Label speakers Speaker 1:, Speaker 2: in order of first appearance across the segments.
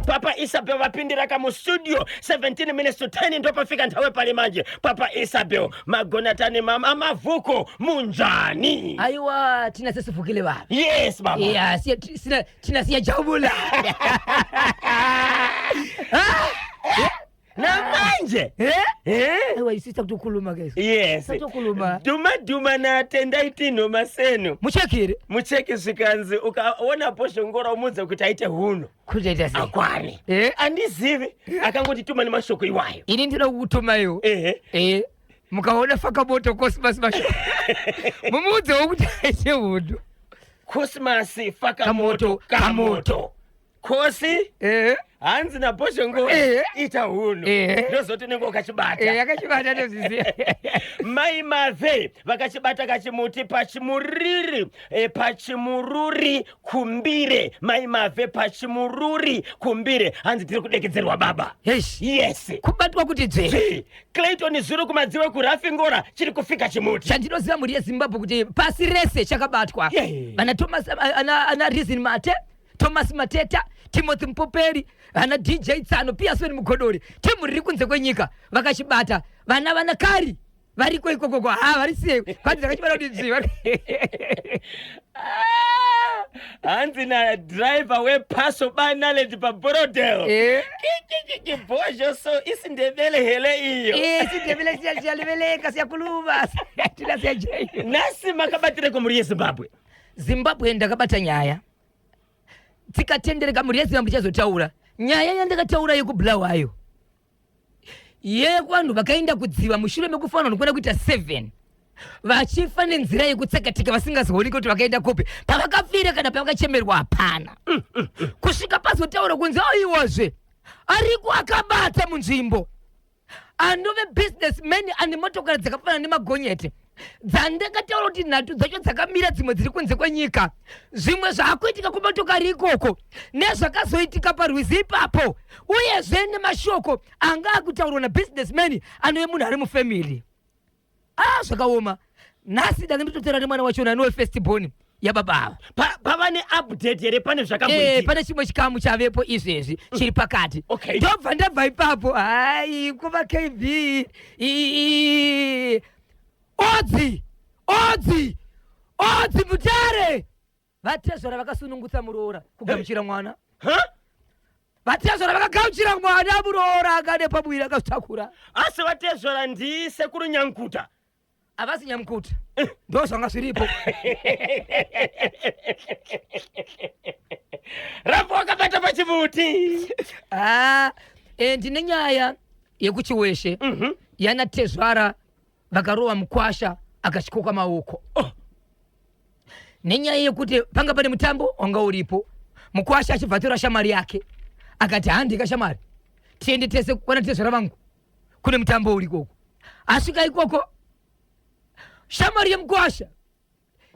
Speaker 1: Papa Isabel vapindira kamustudio 17 minutes to 10 ndopafika nthawe pali manje. Papa Isabel magonatani mama mavhuko munjani?
Speaker 2: Aiwa, thina sesivukile baba.
Speaker 1: Yes baba.
Speaker 2: Yeah, siya sina thina siyajabula.
Speaker 1: Namanje.
Speaker 2: Eh?
Speaker 1: Eh?
Speaker 2: Aiwa, isisa kutokhuluma ke.
Speaker 1: Yes.
Speaker 2: Satokhuluma.
Speaker 1: Duma duma na Tendai Tino Maseno.
Speaker 2: Muchekire.
Speaker 1: Mucheki zvikanzi ukaona Bhozhongora umudze kuti aite huno.
Speaker 2: Kutoita sei?
Speaker 1: Akwane.
Speaker 2: Eh?
Speaker 1: Andizivi akangotituma nemashoko iwayo.
Speaker 2: Ini ndinoda kukutuma iwo.
Speaker 1: Ehe.
Speaker 2: Eh. Mukaona fakamoto Cosmas masho. Mumuudzewo kuti aite huno.
Speaker 1: Cosmas fakamoto
Speaker 2: Kamoto, kamoto.
Speaker 1: kamoto. Kosi
Speaker 2: Eh.
Speaker 1: hanzi naBhozhongora
Speaker 2: Eh.
Speaker 1: ita hunhu.
Speaker 2: Eh.
Speaker 1: Ndozoti unenge ukachibata.
Speaker 2: Eh, yakachibata ndozviziva.
Speaker 1: Mai Mave vakachibata kachimuti pachimuriri pachimururi kumbire. Mai Mave pachimururi kumbire hanzi tiri kudekedzerwa baba.
Speaker 2: Eish.
Speaker 1: Yes.
Speaker 2: Kubatwa kuti dzve.
Speaker 1: Zvi. Clayton Zuru kumadziwe kurafingora chiri kufika chimuti.
Speaker 2: Chandinoziva mhuri yeZimbabwe kuti pasi rese chakabatwa.
Speaker 1: Yeah.
Speaker 2: Vana Thomas ana Reason Mate, Thomas Mateta, Timothy Mpoperi, vana DJ Tsano, Pearson Mugodori, timu riri kunze kwenyika vakachibata. Vana vana Kari variko ikoko kwa ha vari sei kwanzi takachibata kuti dzvi.
Speaker 1: Ah, hanzi na driver wepaso banaled paBorodale.
Speaker 2: Eh.
Speaker 1: Kikikikibhozho so isiNdebele hele iyo.
Speaker 2: Eh, siNdebele siyalibeleka siyakhuluma. Thina siyajayiva.
Speaker 1: Nhasi makabatireko mhuri yeZimbabwe?
Speaker 2: Zimbabwe ndakabata nyaya dzikatendereka mhuri yeZimbabwe ndichazotaura nyaya yandakataura yekuBulawayo yekuvanhu vakaenda kudziva mushure mekufanwa nokuenda kuita 7 vachifa nenzira yekutsakatika vasingazooneki kuti vakaenda kupi, pavakafira kana pavakachemerwa hapana, kusvika pazotaura kunzi aiwazve ariko akabata munzvimbo anove businessman ane motokari dzakafanana nemagonyeti dzandakataura kuti nhatu dzacho dzakamira, dzimwe dziri kunze kwenyika. Zvimwe zvaakuitika kumotokari ikoko nezvakazoitika parwizi ipapo, uyezve nemashoko anga akutaurwa nabusinessman anove munhu ari mufamily. Ah, zvakaoma. Nhasi ndanga nditotaura nemwana wachona anove first born yababa ava.
Speaker 1: Pava neupdate here pane
Speaker 2: Eh,
Speaker 1: zvakamboitika?
Speaker 2: Pane chimwe chikamu chavepo izvezvi chiri pakati. Ndobva ndabva ipapo, hai kuva KB odzi odzi odzi mutare vatezvara vakasunungutsa muroora kugamuchira mwana.
Speaker 1: Huh?
Speaker 2: Vatezvara vakagamuchira mwana, muroora akane pamuviri akazvitakura.
Speaker 1: Asi vatezvara ndisekuru Nyankuta?
Speaker 2: Havasi Nyamukuta, ndo zvanga zviripo.
Speaker 1: Rapo wakabata pachimuti.
Speaker 2: Ah, ndine nyaya yekuChiweshe yana tezvara vakarova mukwasha akatyoka maoko.
Speaker 1: Oh.
Speaker 2: Nenyaya yekuti panga pane mutambo wanga uripo, mukwasha achibva atora shamwari yake akati, "Handika shamwari, tiende tese kwana tezvara vangu, kune mutambo uri ikoko." Asvika ikoko, shamwari yemukwasha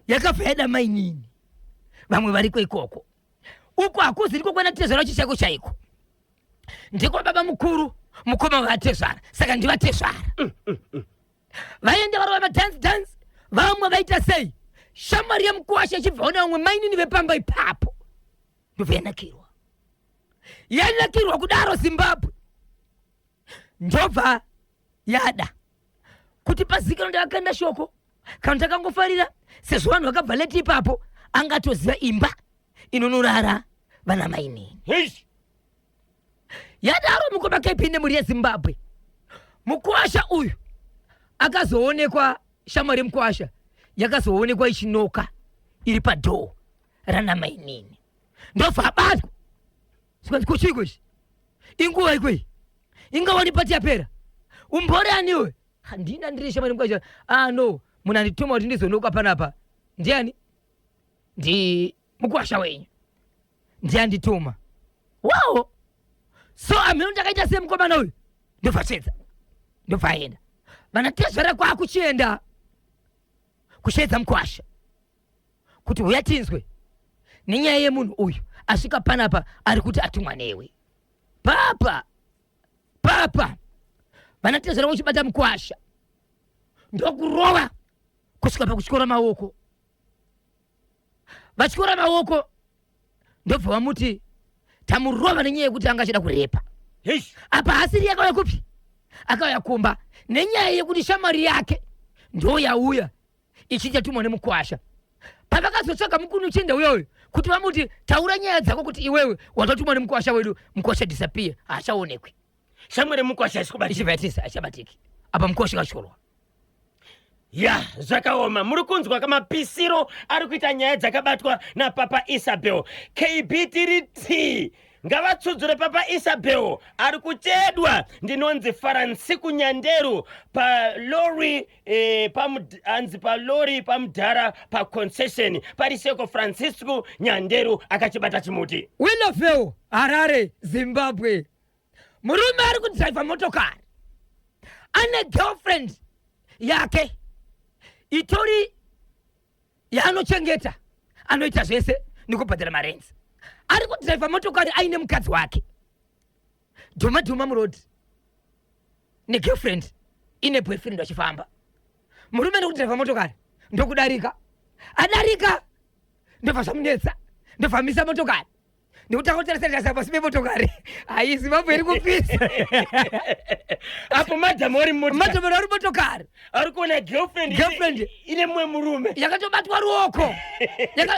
Speaker 2: yakabva yada mainini vamwe variko ikoko. Uko hakuzi ndiko kwana tezvara vacho chaiko chaiko, ndiko baba mukuru mukoma vatezvara, saka ndivatezvara. Vaenda varova madhansi dhansi, vamwe vaita sei, shamwari yemukwasha ichibva ona vamwe mainini vepamba ipapo, ndobva yanakirwa. Yanakirwa kudaro, Zimbabwe, ndobva yada kuti pazikanwa ndakakanda shoko kana takangofarira, sezvo vanhu vakabva late ipapo, angatoziva imba inonorara vana mainini.
Speaker 1: Heish.
Speaker 2: Yadaro, mukoma kepinde mhuri yeZimbabwe, mukwasha uyu akazoonekwa, shamwari yemukwasha yakazoonekwa ichinoka iri padhoo rana mainini, ndobva abatwa. Zvikanzi, "Kuchiko ichi? Inguva ikwei? Ingawani pati yapera? Umbori aniwe?" "Handina, ndiri shamwari yemukwasha." "Ah no, munhu andituma kuti ndizonoka panapa ndiani?" "Ndi mukwasha wenyu, ndiandituma." "Wow, so amhino ndakaita semukomana uyu." Ndobva tsvedza, ndobva aenda. Vanatezvara kwakuchienda kusheedza mukwasha kuti, "Huya tinzwe nenyaya yemunhu uyu asvika panapa ari kuti atumwa newe." Papa papa vanatezvara vochibata mukwasha ndokurova kusvika pakutyora maoko. Vatyora maoko, ndobva vamuti, Tamurova nenyaya yekuti anga achida kurepa. Apa asiri yakauya kupi? Akauya kumba nenyaya yekuti shamwari yake ndo yauya ichichatumwa nemukwasha. Pavakazotsvaga mukunu uchenda uyoyo kuti vamuti taura nyaya dzako kuti iwewe watotumwa nemukwasha wedu, mukwasha disappear, haachaonekwi.
Speaker 1: Shamwari mukwasha haisi kubatika.
Speaker 2: Ichibva yatisa haichabatiki. Apa mukwasha akatyorwa.
Speaker 1: Ya, zvakaoma. Muri kunzwa kamapisiro ari kuita nyaya dzakabatwa naPapa Isabel. KB tiri T. Ngavatsudzure Papa Isabel ari kuchedwa. Ndinonzi Faransiku Nyanderu palori eh, anzi palori pamudhara paconcession pari seko Francisco Nyanderu akachibata chimuti.
Speaker 2: Willowvale, Harare, Zimbabwe. Murume ari kudhiraivha motokari ane girlfriend yake itori yaanochengeta, anoita zvese nekubhadhara marenzi. Ari kudhiraivha motokari aine mukadzi wake dhuma dhuma muroad negirlfriend ine boyfriend vachifamba. Murume ndokudhiraivha motokari ndokudarika, adarika ndobva zvamunetsa, ndobva amisa motokari ndikutanga kutarisa tarisa pasi pemotokari. Hayi, Zimbabwe iri kupisa.
Speaker 1: Apo madhamu ari mumotokari,
Speaker 2: madhamu ari motokari
Speaker 1: ari kuona girlfriend
Speaker 2: Girlfriend.
Speaker 1: ine mumwe murume
Speaker 2: yakatobatwa ruoko,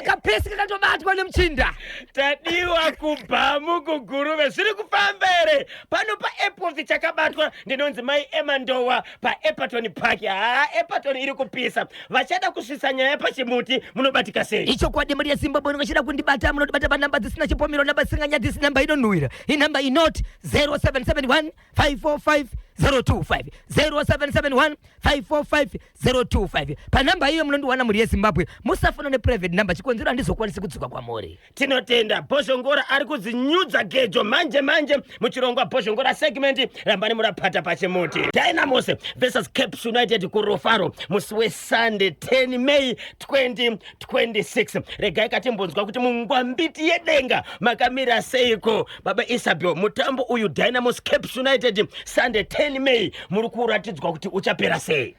Speaker 2: kapesi kakatobatwa nemuchinda.
Speaker 1: Tadiwa kubhamu kuGuruve, zviri kufamba here pano paEpworth? Chakabatwa. Ndinonzi Mai Emandowa paEpaton Park. Haa, Epaton iri kupisa. Vachada kusvitsa nyaya pachimuti munobatika sei?
Speaker 2: Ichokwadi, mhuri yeZimbabwe, unenge kundibata, munotibata panhamba dzisina chipomero, namba dzisinganyadzisi, namba inonhuhwira, inhamba inoti 0771 545 025, 0771 545 025. Panhamba iyo munondiwana, mhuri yeZimbabwe. Musafona neprivate number, chikonzero handizokwanisi kudzoka kwamuri.
Speaker 1: Tinotenda. Bhozhongora ari kudzinyudza gejo manje manje muchirongwa Bhozhongora segment. Rambani murapata pachimuti. Dynamos versus Caps United kuRufaro musi weSunday 10 May 2026. Regai katimbonzwa kuti mungwambiti yedenga makamira seiko. Baba Isabel, mutambo uyu Dynamos Caps United Sunday 10 May muri kuratidzwa kuti uchapera sei?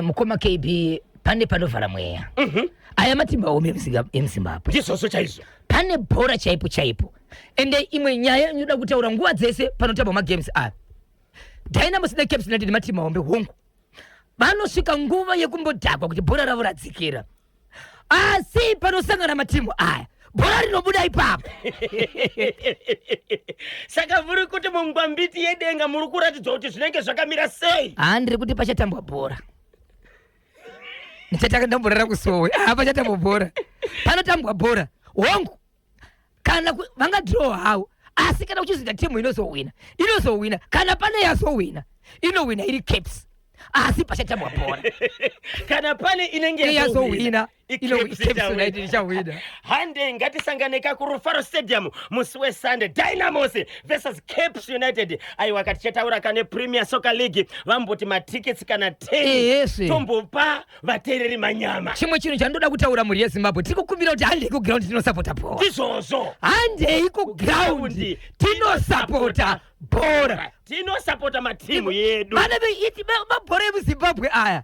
Speaker 2: Mukoma KB, pane panovhara mweya. Aya matimba ome emuZimbabwe.
Speaker 1: Ndizvozvo chaizvo.
Speaker 2: Pane bhora chaipo chaipo. Ende imwe nyaya inoda kutaura nguva dzese panotambwa magames aya, Dynamos neCaps United matima hombe, hongu, vanosvika nguva yekumbodhakwa kuti bhora ravo radzikira, asi panosangana matimu aya bhora rinobuda ipapo.
Speaker 1: Saka muri kuti mungwambiti yedenga muri kuratidzwa kuti zvinenge zvakamira sei?
Speaker 2: Haa, ndiri kuti pachatambwa bhora. Ndichatanga ndamborara kusowe. Haa, pachatambwa bhora, panotambwa bhora, hongu. Kana vangadraw havo, asi kana uchizoita timu inozowina, inozowina. Kana pane yazowina, inowina iri Caps, asi pachatambwa bhora.
Speaker 1: Kana pane inenge
Speaker 2: yazowina,
Speaker 1: iCaps
Speaker 2: Caps United ichawina.
Speaker 1: Hande, ngatisangane kakuRufaro Stadium musi weSunday, Dynamos versus Caps United. Aiwa, katichataura kane Premier Soccer League, vamboti matickets kana 10
Speaker 2: Eheswe.
Speaker 1: tombopa vateereri manyama.
Speaker 2: Chimwe chinhu chandoda kutaura, mhuri yeZimbabwe, tiri kukumbira kuti handei kuground, tinosapota bhora.
Speaker 1: Ndizvozvo.
Speaker 2: Handei kuground, tinosapota bhora.
Speaker 1: Tinosapota matimu yedu.
Speaker 2: Vana veiti mabhora emuZimbabwe aya.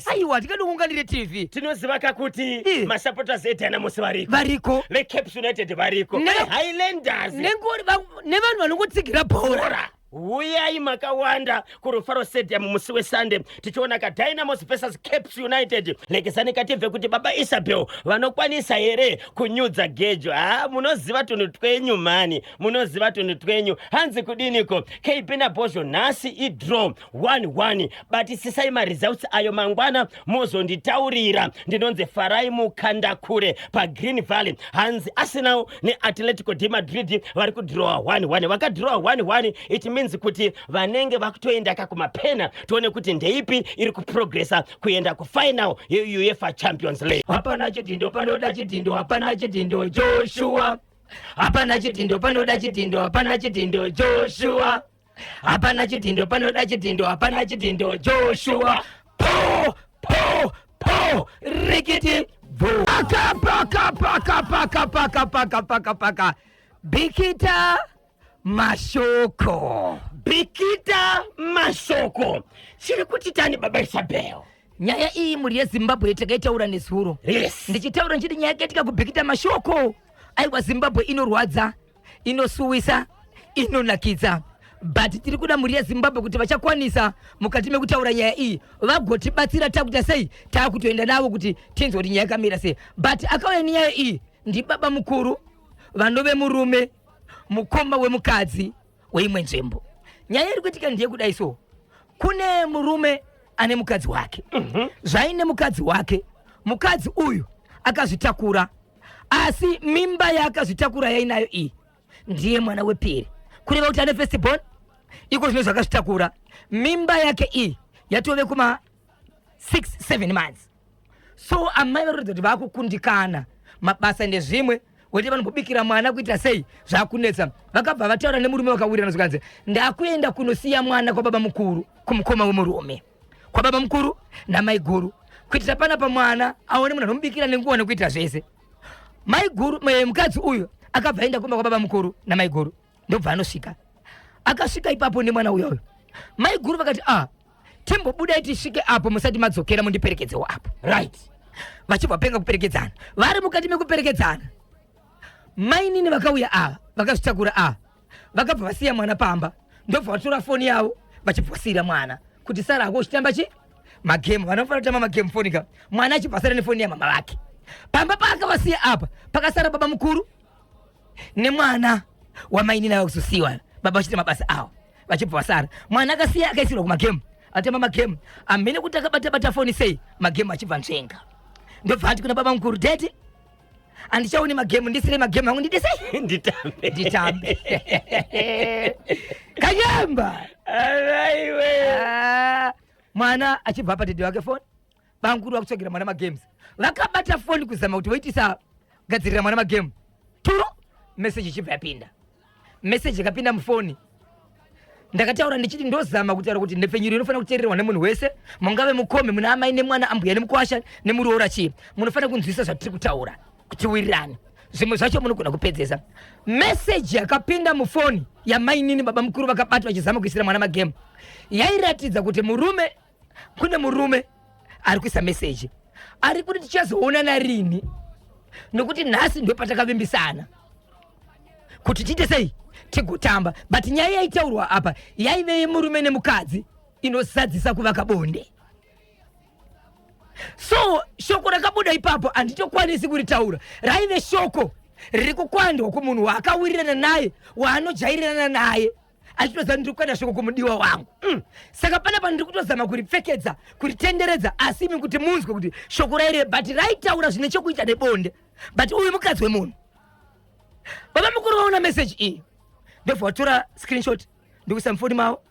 Speaker 2: Aiwa, tikanounganire TV.
Speaker 1: Tinoziva kakuti masupporters eDynamos variko,
Speaker 2: variko,
Speaker 1: veCaps United variko, veHighlanders,
Speaker 2: nengori nevanhu vanongotsigira bhora.
Speaker 1: Bhora. Uyai makawanda kuRufaro Stadium musi weSunday, tichiona kaDynamos versus Caps United. Lekesani katibve kuti Baba Isabel vanokwanisa here kunyudza gejo. Ha, munoziva tunhu twenyu mani, munoziva tunhu twenyu. Hanzi kudiniko KB naBhozho? Nhasi idraw 11. Batisisai maresults ayo, mangwana mozonditaurira. Ndinonzi Farai Mukandakure paGreen Valley. Hanzi Arsenal neAtletico de Madrid vari kudhirowa 11. Vakadhirowa 11, it means kuti vanenge vakutoenda kakumapena. Tione kuti ndeipi iri kuprogressa kuenda kufinal yeUEFA Champions League.
Speaker 2: Hapana chidhindo panoda chidhindo, hapana chidhindo Joshua, hapana chidhindo panoda chidhindo, hapana chidhindo Joshua, hapana chidhindo panoda chidhindo, hapana chidhindo Joshua. Po po po, rikiti bvu, paka paka paka paka paka paka paka paka. Bikita Mashoko.
Speaker 1: Bikita Mashoko, chiri kuti tani, Baba Isabel?
Speaker 2: Nyaya iyi, mhuri yeZimbabwe, takaitaura nezuro. Ndichitaura ndichiti nyaya yakaitika kuBikita Mashoko, aiwa, Zimbabwe inorwadza. Inosuwisa, inonakidza, but tiri kuda mhuri yeZimbabwe kuti vachakwanisa mukati mekutaura nyaya iyi vagotibatsira. Takuita sei? Takutoenda navo kuti tinzwe kuti nyaya yakamira sei. But akauya nenyaya iyi ndibaba mukuru vanove murume mukoma wemukadzi weimwe nzvimbo. Nyaya iri kuitika ndeyekudai so, kune murume ane mukadzi wake. Zvaine mukadzi wake, mukadzi uyu akazvitakura, asi mimba yaakazvitakura yainayo iyi ndiye mwana wepiri, kureva kuti ane first born. Iko zvino zvakazvitakura, mimba yake iyi yatove kuma 6 7 months. So amai vari kuratidza kuti vakukundikana mabasa ndezvimwe, wete vanombobikira mwana, kuita sei, zvakunetsa. Vakabva vataura nemurume, vakawirirana, zvikanzi ndakuenda kunosiya mwana kwababa mukuru, kumukoma wemurume, kwababa mukuru namai guru, kuitira panapa mwana aone munhu anomubikira nenguva nekuita zvese. Mai guru, mukadzi uyu akabva aenda kumba kwababa mukuru namai guru, ndobva anosvika. Akasvika ipapo nemwana uyoyo, mai guru vakati, "Ah, timbobudai tisvike apo musati madzokera, mundiperekedzewo apo." Vachibva penga kuperekedzana, vari mukati mekuperekedzana, mainini vakauya ava vakazvitakura ava vakabva vasiya mwana pamba, ndobva vatora foni yavo vachibva vasiyira mwana kuti sara hako uchitamba chi magemu. Vanofanira kutamba magemu foni ka. Mwana achibva asara nefoni yamama vake pamba. Paakavasiya apa, pakasara baba mukuru nemwana wamainini ava kuzosiyiwa, baba vachiita mabasa avo, vachibva vasara. Mwana akasiya akaisirwa kumagemu, atamba magemu amene kuti akabata bata foni sei, magemu achibva nzvenga. Ndobva ati kuna baba mukuru, "Daddy, handichaoni magemu, ndisire magemu angu, ndite sei?"
Speaker 1: Nditambe.
Speaker 2: Nditambe kanyamba.
Speaker 1: Araiwe.
Speaker 2: Ah, mwana achibva apa daddy wake foni, bamukuru vakutsvagira mwana magames. Vakabata foni kuzama kuti voitisa gadzirira mwana magemu turo, meseji ichibva yapinda. Meseji ikapinda mufoni, ndakataura ndichiti ndozama kutaura kuti nhepfenyuro inofanira kuteererwa nemunhu wese, mungave mukome, muna amai nemwana, ambuya nemukwasha nemuroora, chii, munofanira kunzwisa zvatiri kutaura kuti wirirane. Zvimwe zvacho munogona kupedzesa. Meseji yakapinda mufoni yamainini, baba mukuru vakabatwa vachizama kuisira mwana magemu, yairatidza kuti murume, kune murume ari kuisa meseji ari kuti, "Tichazoonana rini? Nokuti nhasi ndo patakavimbisana kuti tiite sei, tigotamba." But nyaya yaitaurwa apa yaive yemurume nemukadzi inosadzisa kuvaka bonde. So shoko rakabuda ipapo handitokwanisi kuritaura. Raive shoko riri kukwandwa kumunhu waakawirirana naye, waanojairirana naye, achitoziva ndiri kuenda shoko kumudiwa wangu. Saka panapa ndiri kutozama kuripfekedza, kuritenderedza, asi imi kuti munzwe kuti shoko raire, but raitaura zvine chokuita nebonde. But uyu mukadzi wemunhu. Baba mukuru vaona meseji iyi, ndobva vatora screenshot ndokuisa mufoni mavo,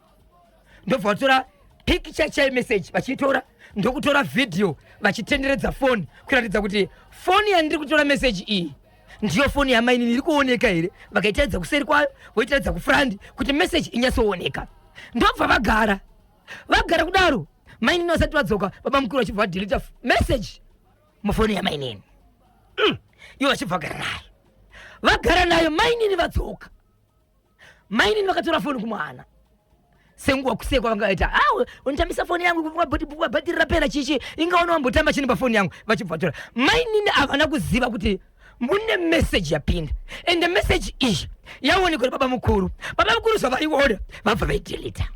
Speaker 2: ndobva vatora picture chai message vachiitora, ndokutora vhidhiyo vachitenderedza foni kuratidza kuti foni yandiri kutora meseji iyi ndiyo foni yamainini iri kuoneka here. Vakaitaridza kuseri kwayo, voitaridza kufront kuti meseji inyatsooneka. Ndobva vagara, vagara kudaro, mainini vasati vadzoka, baba mukuru vachibva vadelete message mufoni yamainini. Ivo vachibva vagara nayo, vagara nayo. Mainini vadzoka, mainini vakatora foni kumwana senguva kusekwa vangaita, "Ah, unotambisa foni yangu, bhatiri rapera, chichi, ingaona wambotamba chini pafoni yangu." Vachibva vatora. Mainini havana kuziva kuti mune meseji yapinda, ende meseji iyi yaonekwa nebaba mukuru. Baba mukuru zvavaiona, vabva vaidelete.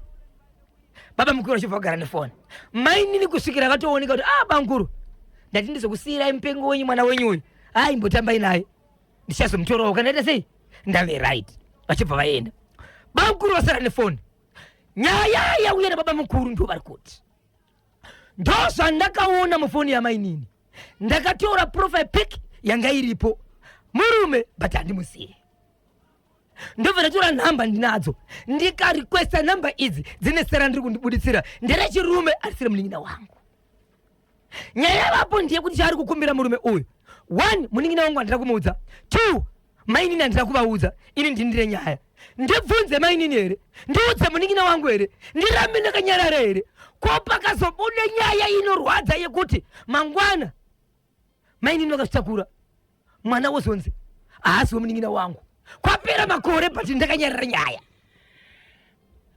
Speaker 2: Baba mukuru vachibva vagara nefoni mainini kusvikira vatooneka kuti, "Ah, bamukuru, ndati ndizokusiyirai mupengo wenyu, mwana wenyu uyu, ai mbotambai naye, ndichazomutorawo kana ita sei, ndave right." Vachibva vaenda, bamukuru vasara nefoni. Nyaya yauya nababa mukuru, ndo vari kuti, "Ndo zvandakaona mufoni yamainini, ndakatora profile pic yanga iripo, murume, but handimuziye. Ndobva ndatora nhamba ndinadzo, ndikarequesta nhamba idzi dzine sera ndiri kundibuditsira nderechirume, arisiri munin'ina wangu." Nyaya yavapo ndeyekuti chaari kukumbira murume uyu, one, munin'ina wangu handina kumuudza; two, mainini handina kuvaudza. Ini ndini ndine nyaya. Ndibvunze mainini here? Ndiudze munin'ina wangu here? Ndirambe ndakanyarara here? Ko pakazobuda nyaya inorwadza yekuti mangwana mainini vakazvitakura, mwana wozonzi haasi wemunin'ina wangu, kwapera makore, but ndakanyarara nyaya?"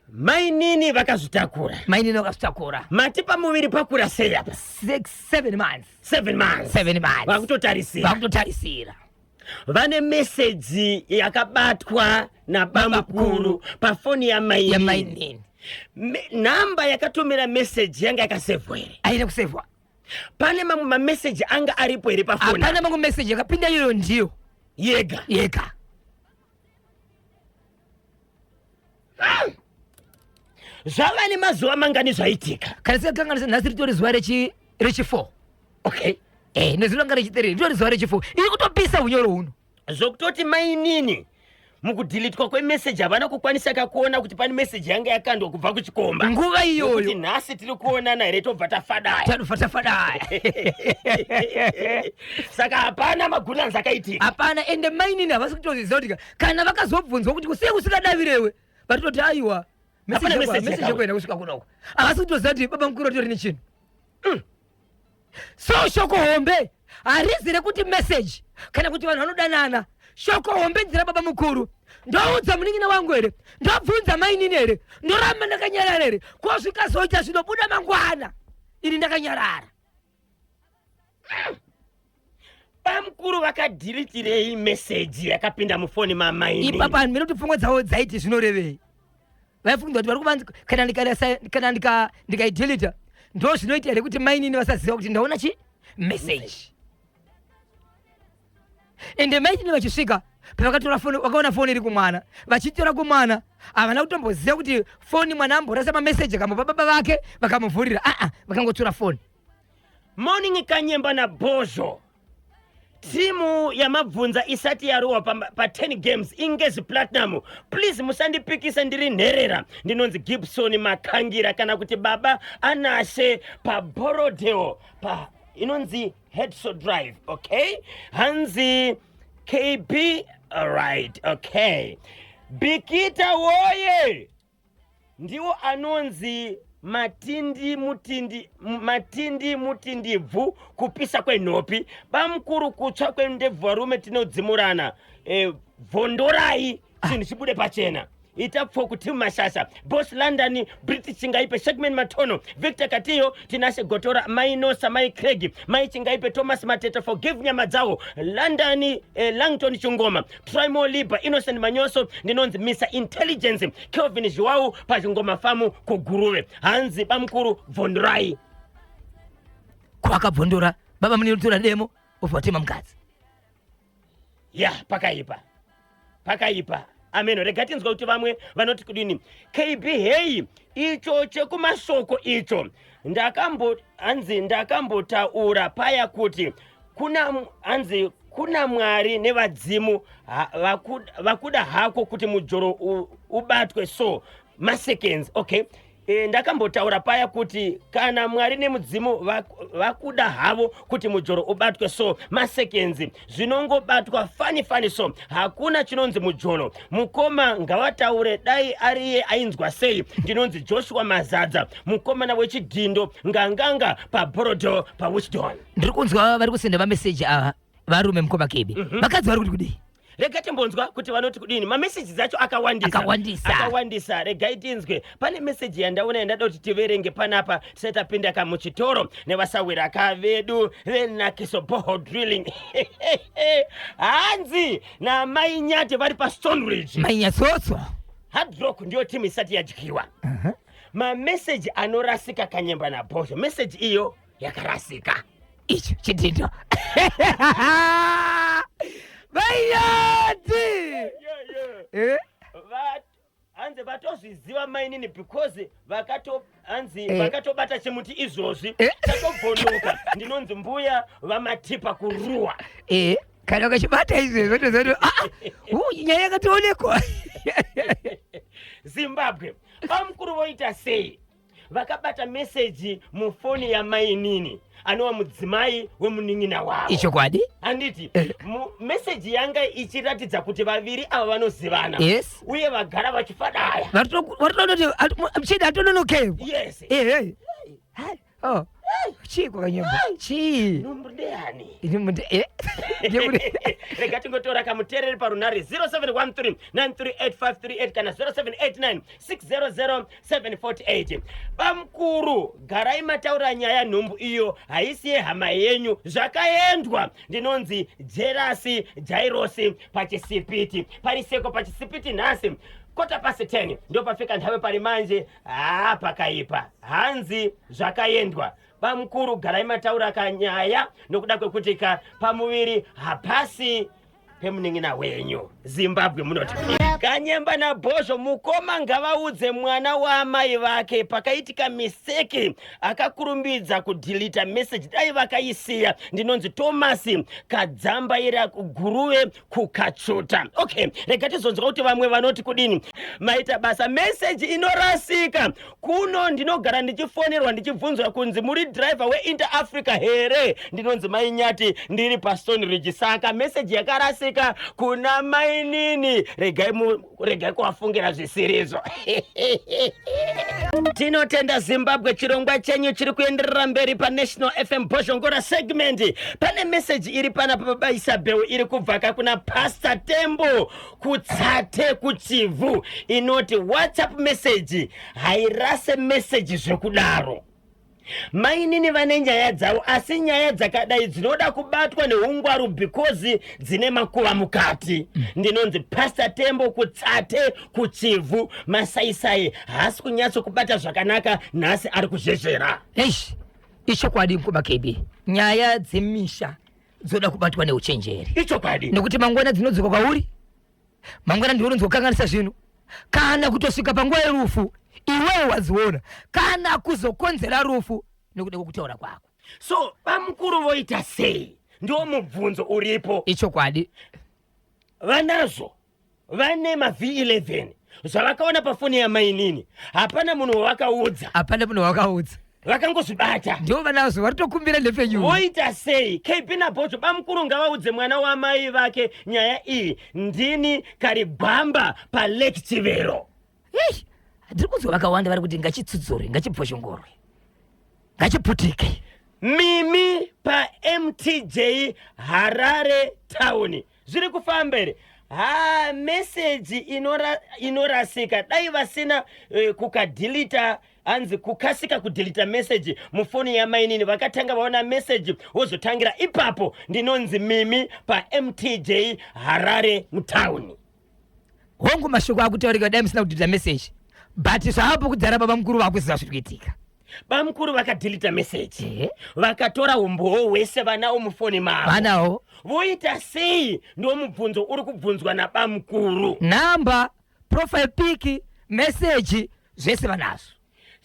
Speaker 1: Mainini vakazvitakura.
Speaker 2: Mainini vakazvitakura.
Speaker 1: Mati pamuviri pakura sei apa?
Speaker 2: 6 7 months.
Speaker 1: 7 months.
Speaker 2: 7 months.
Speaker 1: Vakutotarisira.
Speaker 2: Vakutotarisira.
Speaker 1: Vane meseji yakabatwa nabamukuru pafoni yamainini.
Speaker 2: Yamainini.
Speaker 1: Nhamba yakatumira meseji yanga yakasevhwa here?
Speaker 2: Aina kusevhwa.
Speaker 1: Pane mamwe mameseji anga aripo here pafoni?
Speaker 2: Hapana mamwe meseji yakapinda, iyoyo ndiyo
Speaker 1: yega.
Speaker 2: Yega.
Speaker 1: Zvava nemazuva mangani zvaitika?
Speaker 2: Kana sikakanganisa, nhasi ritori zuva rechi4. Nezuro ranga rechi3, ritori zuva rechi4. Iri kutopisa unyoro huno.
Speaker 1: Zvokutoti mainini mukudhilitwa kwemeseji havana kukwanisa kakuona kuti pane meseji yanga yakandwa kubva kuchikomba.
Speaker 2: Nguva
Speaker 1: Nokuti
Speaker 2: iyoyo
Speaker 1: nhasi tiri kuonana here, tobva tafadaya.
Speaker 2: Tadobva tafadaya.
Speaker 1: Saka hapana magunanzi akaitika.
Speaker 2: Hapana. Ende mainini havasi kutoziziva kuti kana vakazobvunzwa kuti kusei usikadavirewe, vatototi aiwa,
Speaker 1: Hapana message
Speaker 2: meseji
Speaker 1: yakauya.
Speaker 2: yekuenda kusvika kunoko. Havasi kutoziva kuti baba mukuru atori nechinhu. So shoko hombe harizi rekuti meseji kana kuti vanhu vanodanana. Shoko hombe nzira baba mukuru, ndoudza munin'ina wangu here, ndobvunza mainini here, ndoramba ndakanyarara here? Ko zvikazoita zvinobuda mangwana ini ndakanyarara?
Speaker 1: Bamukuru vakadhilitirei meseji yakapinda mufoni mamainini?
Speaker 2: Ipapa vanhu kuti pfungwa dzavo dzaiti zvinorevei? Vaifunga kuti vari kuvanza kana kana ndikaidhilita, ndo zvinoita here kuti mainini vasaziva kuti ndaona chi message? Ende mainini vachisvika pavakatora foni, vakaona foni iri kumwana. Vachitora kumwana, havana kutomboziva kuti foni mwana amborasa mameseji akambopa baba vake vakamuvhurira. Aa, vakangotora foni.
Speaker 1: Morning Kanyemba naBhozho. Timu yamabvunza isati yarohwa pa 10 games iNgezi Platinum. Please musandipikisa, ndiri nherera. Ndinonzi Gibson Makangira kana kuti Baba Anashe paBorodeo pa inonzi Headso Drive. Okay, hanzi KB. Alright, okay. Bikita woye! Ndiwo anonzi matindi mutindi matindi mutindibvu, kupisa kwenhopi, bamukuru, kutsva kwendebvu. Varume tinodzimurana. Bvondorai chinhu chibude pachena. Ita pfoku timu mashasha, Boss London, British Chingaipe, Shekman Matono, Victor Katiyo, Tinashe Gotora, Mai Nosa, Mai Craig, Mai Chingaipe, Thomas Mateta, Forgive Nyama Dzawo, London, Langton Chingoma, Trimo Liba, Innocent Manyoso. Ndinonzi Mr Intelligence Kelvin Zhiwau paChingoma Famu kuGuruve. Hanzi bamukuru, bvondorai.
Speaker 2: Kwakabvondora baba muninotora demo, obva watema mukadzi.
Speaker 1: Ya, pakaipa, pakaipa. Ameno, rega tinzwa kuti vamwe vanoti kudini. KB, hei, icho chekumasoko icho ndakambo, hanzi ndakambotaura paya kuti kuna, hanzi kuna Mwari nevadzimu vakuda hako kuti mujoro ubatwe. So maseconds, okay. Ndakambotaura paya kuti kana Mwari nemudzimu vakuda havo kuti mujoro ubatwe, so masekenzi zvinongobatwa fani fani. So hakuna chinonzi mujolo. Mukoma ngavataure, dai ariye ainzwa sei? Ndinonzi Joshua Mazadza, mukomana wechidhindo nganganga paBorodeo paWisdon.
Speaker 2: Ndiri kunzwa vari kusenda mameseji ava varume, mukoma Kebi. Vakadzi vari kuti kudii?
Speaker 1: Rega timbonzwa kuti vanoti kudini. Mameseji dzacho akawandisa.
Speaker 2: Akawandisa.
Speaker 1: Akawandisa. Regai tinzwe. Pane meseji yandaona yandada kuti tiverenge panapa tisati tapinda kamuchitoro nevasawira ka vedu veNakiso Borehole Drilling. Hanzi namai Nyate vari paStone Ridge.
Speaker 2: Mainyatsotso.
Speaker 1: Hard Rock ndiyo timu isati yadyiwa. Mameseji anorasika, Kanyemba naBhozho, meseji iyo yakarasika.
Speaker 2: Icho chidhindo, mainyati. Eh?
Speaker 1: Hanzi vatozviziva mainini because vakato, hanzi vakatobata chimuti izvozvi. Tatobvonoka. Ndinonzi mbuya vaMatipa kuruwa.
Speaker 2: Kana ukachibata izvezvo tozoti, "Ah, nyaya yakatoonekwa."
Speaker 1: Zimbabwe, bamukuru voita sei vakabata meseji mufoni yamainini anova mudzimai wemunin'ina wavo?
Speaker 2: Ichokwadi.
Speaker 1: Handiti meseji yanga ichiratidza kuti vaviri ava vanozivana uye vagara vachifadaya?
Speaker 2: Varitodoti chidi atononokewa. Oh. Chii kwakanyemba chii?
Speaker 1: Nhumbu ndeyani?
Speaker 2: Ini munde- eh, ndemune-
Speaker 1: Rega tingotora kamuteereri parunhare 0713 938538 kana 0789 600 748. Bamukuru, garai mataura nyaya. Nhumbu iyo haisi yehama yenyu, zvakaendwa. Ndinonzi Jerasi Jairosi paChisipiti, pariseko paChisipiti. Nhasi 10:15 ndopafika nhave pari manje. Haa, pakaipa. Hanzi zvakaendwa. Bamukuru, garai mataura kanyaya nokuda kwekuti ka pamuviri hapasi pemunin'ina wenyu. Zimbabwe, munoti Kanyemba naBhozho. Mukoma ngavaudze mwana waamai vake pakaitika mistake, akakurumbidza kudhilita message, dai vakaisiya. Ndinonzi Thomas Kadzambaira, Guruve, Kukachuta. Okay, rega tizonzwa kuti vamwe vanoti kudini. Maita basa. Meseji inorasika kuno. Ndinogara ndichifonerwa ndichibvunzwa kunzi muri driver weInter Africa here? Ndinonzi Mainyati, ndiri paStone Ridge. Saka meseji yakarasika kuna mainini. Regai regai kuvafungira zvisirizvo. Tinotenda Zimbabwe, chirongwa chenyu chiri kuenderera mberi paNational FM Bhozhongora segment. Pane meseji iri panapa, Baba Isabel, iri kubvaka kuna Pastor Tembo kuTsate kuChivhu, inoti WhatsApp message hairase meseji zvekudaro. Mainini vane nyaya dzavo, asi nyaya dzakadai dzinoda kubatwa neungwaru because dzine makuva mukati. Ndinonzi Pastor Tembo kuTsate kuChivhu. Masaisai haasi kunyatsokubata zvakanaka nhasi, ari kuzhezhera.
Speaker 2: Eish, ichokwadi mukoma KB, nyaya dzemisha dzoda kubatwa neuchenjeri.
Speaker 1: Ichokwadi.
Speaker 2: Nekuti mangwana dzinodzoka kwauri, mangwana ndiwe unonzi kukanganisa zvinhu kana kutosvika panguva yerufu iwewe wadziona, kana kuzokonzera rufu nekuda kwekutaura kwako.
Speaker 1: So bamukuru voita sei? Ndiwo mubvunzo uripo.
Speaker 2: Ichokwadi.
Speaker 1: Vanazvo, vane maV11 zvavakaona pafoni yamainini. Hapana munhu wavakaudza.
Speaker 2: Hapana munhu wakaudza.
Speaker 1: Vakangozvibata.
Speaker 2: Ndivo vanazvo, vari tokumbira nhepfenyuro.
Speaker 1: Voita sei? KB naBhojo, bamukuru ngavaudze mwana wamai vake nyaya iyi. Ndini Karigwamba paLake Chivero.
Speaker 2: Ei, ndiri kunzwa vakawanda vari kuti ngachitsudzurwe, ngachibvoshongorwe, ngachiputike.
Speaker 1: Mimi paMTJ Harare Town, zviri kufamba here? Ha, meseji inorasika. Dai vasina kukadhilita, hanzi kukasika kudhilita meseji mufoni yamainini, vakatanga vaona meseji wozotangira ipapo. Ndinonzi Mimi paMTJ Harare mutauni.
Speaker 2: Hongu, mashoko akutaurika, dai musina kudhilita meseji, but zvaapo kudzara baba mukuru vakuziva zviri kuitika.
Speaker 1: Bamukuru vakadhilita meseji, vakatora umbowo hwese vanawo mufoni mavo.
Speaker 2: Vanawo.
Speaker 1: Voita sei? Ndo mubvunzo uri kubvunzwa nabamukuru.
Speaker 2: Namba, profile pic, meseji, zvese vanazvo.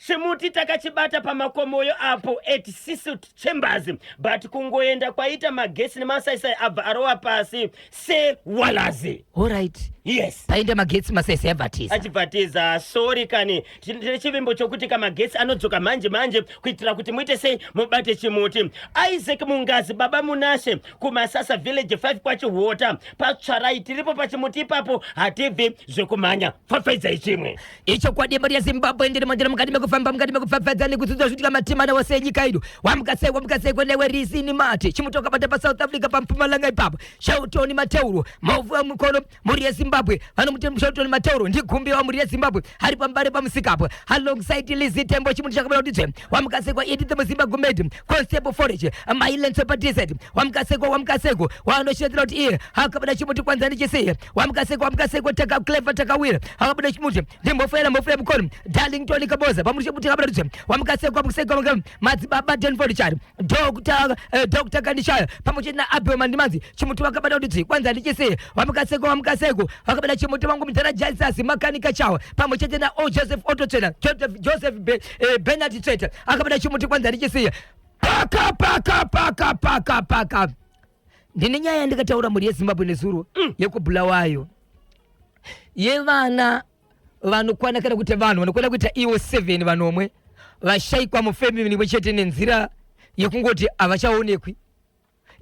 Speaker 1: Chimuti takachibata pamakomoyo apo at Cecil Chambers, but kungoenda kwaita magesi nemasaisai abva arova pasi sewalazi.
Speaker 2: Alright.
Speaker 1: Yes.
Speaker 2: Paenda magetsi, masaisai abvatiza.
Speaker 1: Achibvatiza. Sorry kani, tine chivimbo chokuti kamagetsi anodzoka manje manje kuitira kuti muite sei, mubate chimuti. Isaac Mungazi, Baba Munashe, kuMasasa Village 5 kwaChihota paTsvarai. Tiripo pachimuti ipapo, hatibvi zvekumhanya. Pfapfaidzai chimwe.
Speaker 2: Ichokwadi, mari yeZimbabwe, ndiri mandiri mukati mekufamba, mukati mekupfapfadza nekudzidza zviitika matimana wose enyika ino. Wamukasei, wamukasei kwenewe Risini Mate, chimuti wakabata paSouth Africa paMpumalanga ipapo. Shelton Mateuro, Mauvu wemukono, mhuri yeZimbabwe vanomuti Shelton Mateuro ndigumbi wamhuri yeZimbabwe, ari paMbare pamusikapo alongside Lizzy Tembo. Chimuti chakabata kuti dzve. Wamukasekwa Edith Muzimba Gumedi, Constable Forage Mailenso paDZ. Wamukasekwa, wamukasekwa waanoshedzera kuti iye akabata chimuti kwanza ndichisiye. Wamukasekwa, wamukasekwa Taka Clever Takawira akabuda chimuti ndimbofela mbofela mukono Darlington Kaboza pamuri chimuti akabata kuti wamukasekwa mukasekwa madzibaba Denford Chari, Dr Dr Kandishaya pamwe chete naAbel Mandimanzi, chimuti vakabata kuti dzvi kwanza ndichisiye. Wamukasekwa, wamukasekwa vakabata chimuti vangu mudhara Jesus Makanika Chawa pamwe chete na o Joseph Ototsvena, Joseph Bernard Tsveta akabata chimuti kwanza ndichisiya. Paka paka paka paka paka, ndine nyaya yandikataura, mhuri yeZimbabwe, nezuro yekuBhulawayo yevana vanokwana, kana kuti vanhu vanokwana kuita ivo 7, vanomwe vashayikwa mufamily imwe chete nenzira yekungoti havachaonekwi.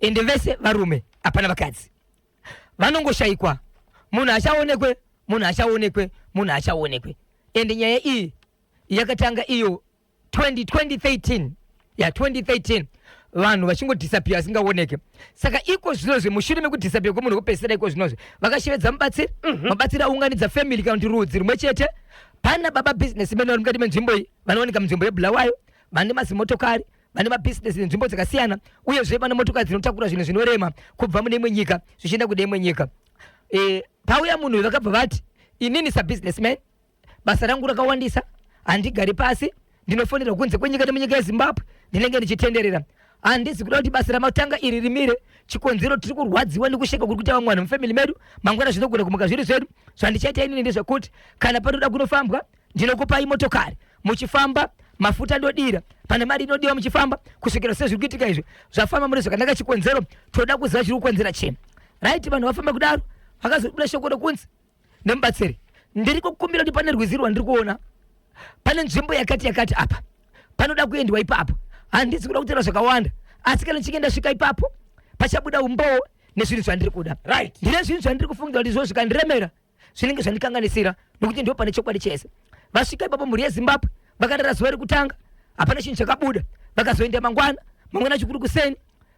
Speaker 2: Ende vese varume, hapana vakadzi. Vanongoshayikwa, munhu achaonekwe, munhu achaonekwe, munhu achaonekwe. Ende nyaya iyi yakatanga iyo 20 2013. Ya 2013 vanhu vachingodisappear asingaoneke. Saka iko zvinozvi, mushure mekudisappear kwemunhu wekupedzisira, iko zvinozvi vakashevedza mubatsiri. Mubatsiri aunganidza family kana kuti rudzi rumwe chete. Pana baba businessman vari mukati menzvimbo iyi, vanowanika munzvimbo yeBulawayo, vane mazimotokari, vane mabhizinesi nenzvimbo dzakasiyana, uyezve vane motokari dzinotakura zvinhu zvinorema kubva mune imwe nyika zvichienda kune imwe nyika. Pauya munhu uyu, vakabva vati, "Inini sabusinessman, basa rangu rakawandisa, handigari pasi, ndinofonera kunze kwenyika nemunyika yeZimbabwe, ndinenge ndichitenderera. Handisi kuda kuti basa ramatanga iri rimire. Chikonzero, tiri kurwadziwa nekusheka kuri kuita vamwe vanhu mufamily medu. Mangwana zvinogona kumuka zviri zvedu. Zvandichaita inini ndezvekuti kana panoda kunofambwa, ndinokupai motokari, muchifamba, mafuta ndodira pane mari inodiwa, muchifamba kusvikira sezviri kuitika izvi zvafamba mune zvakanaka. Chikonzero, toda kuziva chiri kukonzera chii." Right, vanhu vafamba kudaro, vakazobuda shoko rekunzi nemubatsiri, "Ndiri kukumbira kuti pane rwizi rwandiri kuona, pane nzvimbo yakati yakati apa, panoda kuendwa ipapo. Handisi kuda kutaura zvakawanda, asi kana ndichinge ndasvika ipapo, pachabuda umbowo nezvinhu zvandiri kuda. Ndine zvinhu zvandiri kufungira kuti izvo zvikandiremera, zvinenge zvandikanganisira, nokuti ndo pane chokwadi chese." Vasvika ipapo, mhuri yeZimbabwe, vakarara zuva rekutanga, hapana chinhu chakabuda. Vakazoenda mangwana, mangwana chikuru kuseni,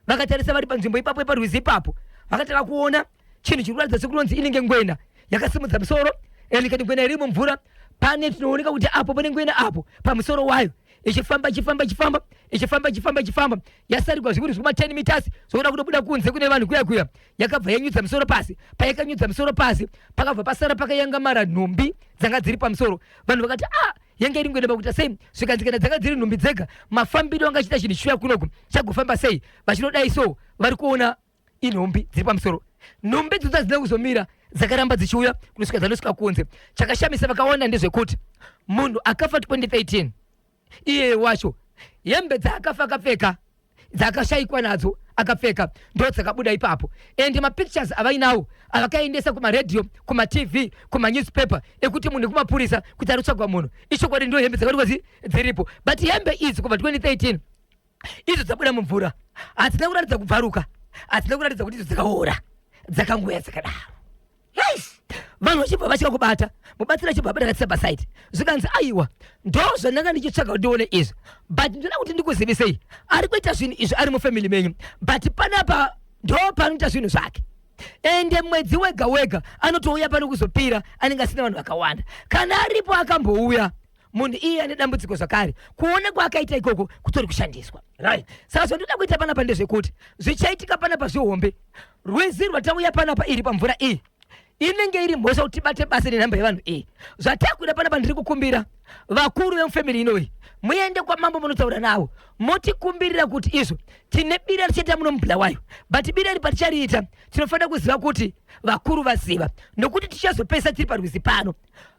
Speaker 2: vakatarisa vari panzvimbo ipapo, iparwizi ipapo, vakatanga kuona chinhu chiri kuratidza sekunonzi inenge ngwena yakasimudza musoro. And kati ngwena iri mumvura, pane tinooneka kuti apo pane ngwena apo pamusoro wayo, ichifamba, ichifamba, ichifamba, ichifamba, ichifamba, ichifamba, yasarigwa zvikuru zvekuma 10 meters zvokuda kutobuda kunze kune vanhu kuya kuya, yakabva yanyudza musoro pasi. Payakanyudza musoro pasi, pakabva pasara pakayangamara nhumbi dzanga dziri pamusoro. Vanhu vakati, "A, ah, yanga iri ngwena pakuita sei?" Zvikanzi, kana dzanga dziri nhumbi dzega, mafambiro anga achiita chinhu chiuya kunoku chagofamba sei? Vachinodai so, vari kuona inhumbi dziri pamusoro. Nhumbi dzodzo hadzina kuzomira, dzakaramba dzichiuya kunosvika dzanosvika kunze. Chakashamisa vakawanda ndezvekuti munhu akafa 2013 iyeye wacho, hembe dzaakafa akapfeka, dzaakashayikwa nadzo akapfeka, ndo dzakabuda ipapo. And mapictures avainawo avakaendesa kumaredhiyo, kumaTV, kumanewspaper, ekuti munhu, kumapurisa, kuti ari kutsvagwa munhu, ichokwadi ndo hembe dzakatikwazi dziripo. But hembe idzi kubva 2013 idzo dzabuda mumvura hadzina kuratidza kubvaruka, hadzina kuratidza kuti idzo dzakaora, dzakangoya dzakadaro. Yes, vanhu vachibva vatya kubata. Mubatsiri achibva abata katisa pasaidi, zvikanzi, "Aiwa, ndo zvandanga ndichitsvaga kuti ndione izvi, but ndinoda kuti ndikuzivisei, ari kuita zvinhu izvi ari mufamily menyu, but panapa ndo panoita zvinhu zvake. Ende mwedzi wega wega anotouya pano kuzopira, anenge asina vanhu vakawanda. Kana aripo akambouya, munhu iye ane dambudziko zvakare. Kuona kwaakaita ikoko kutori kushandiswa." Saka zvandoda kuita panapa ndezvekuti zvichaitika panapa zvihombe. Rwizi rwatauya panapa iri pamvura iyi, inenge iri mhosva kuti tibate basa nenhamba yevanhu iyi. Zvatakuda panapa, ndiri kukumbira vakuru vemufamily inoyi, muende kwamambo, munotaura navo, motikumbirira kuti izvo tine bira richaita muno muBulawayo, but bira iri patichariita, tinofanira kuziva kuti vakuru vaziva, nokuti tichazopesa tiri parwizi pano.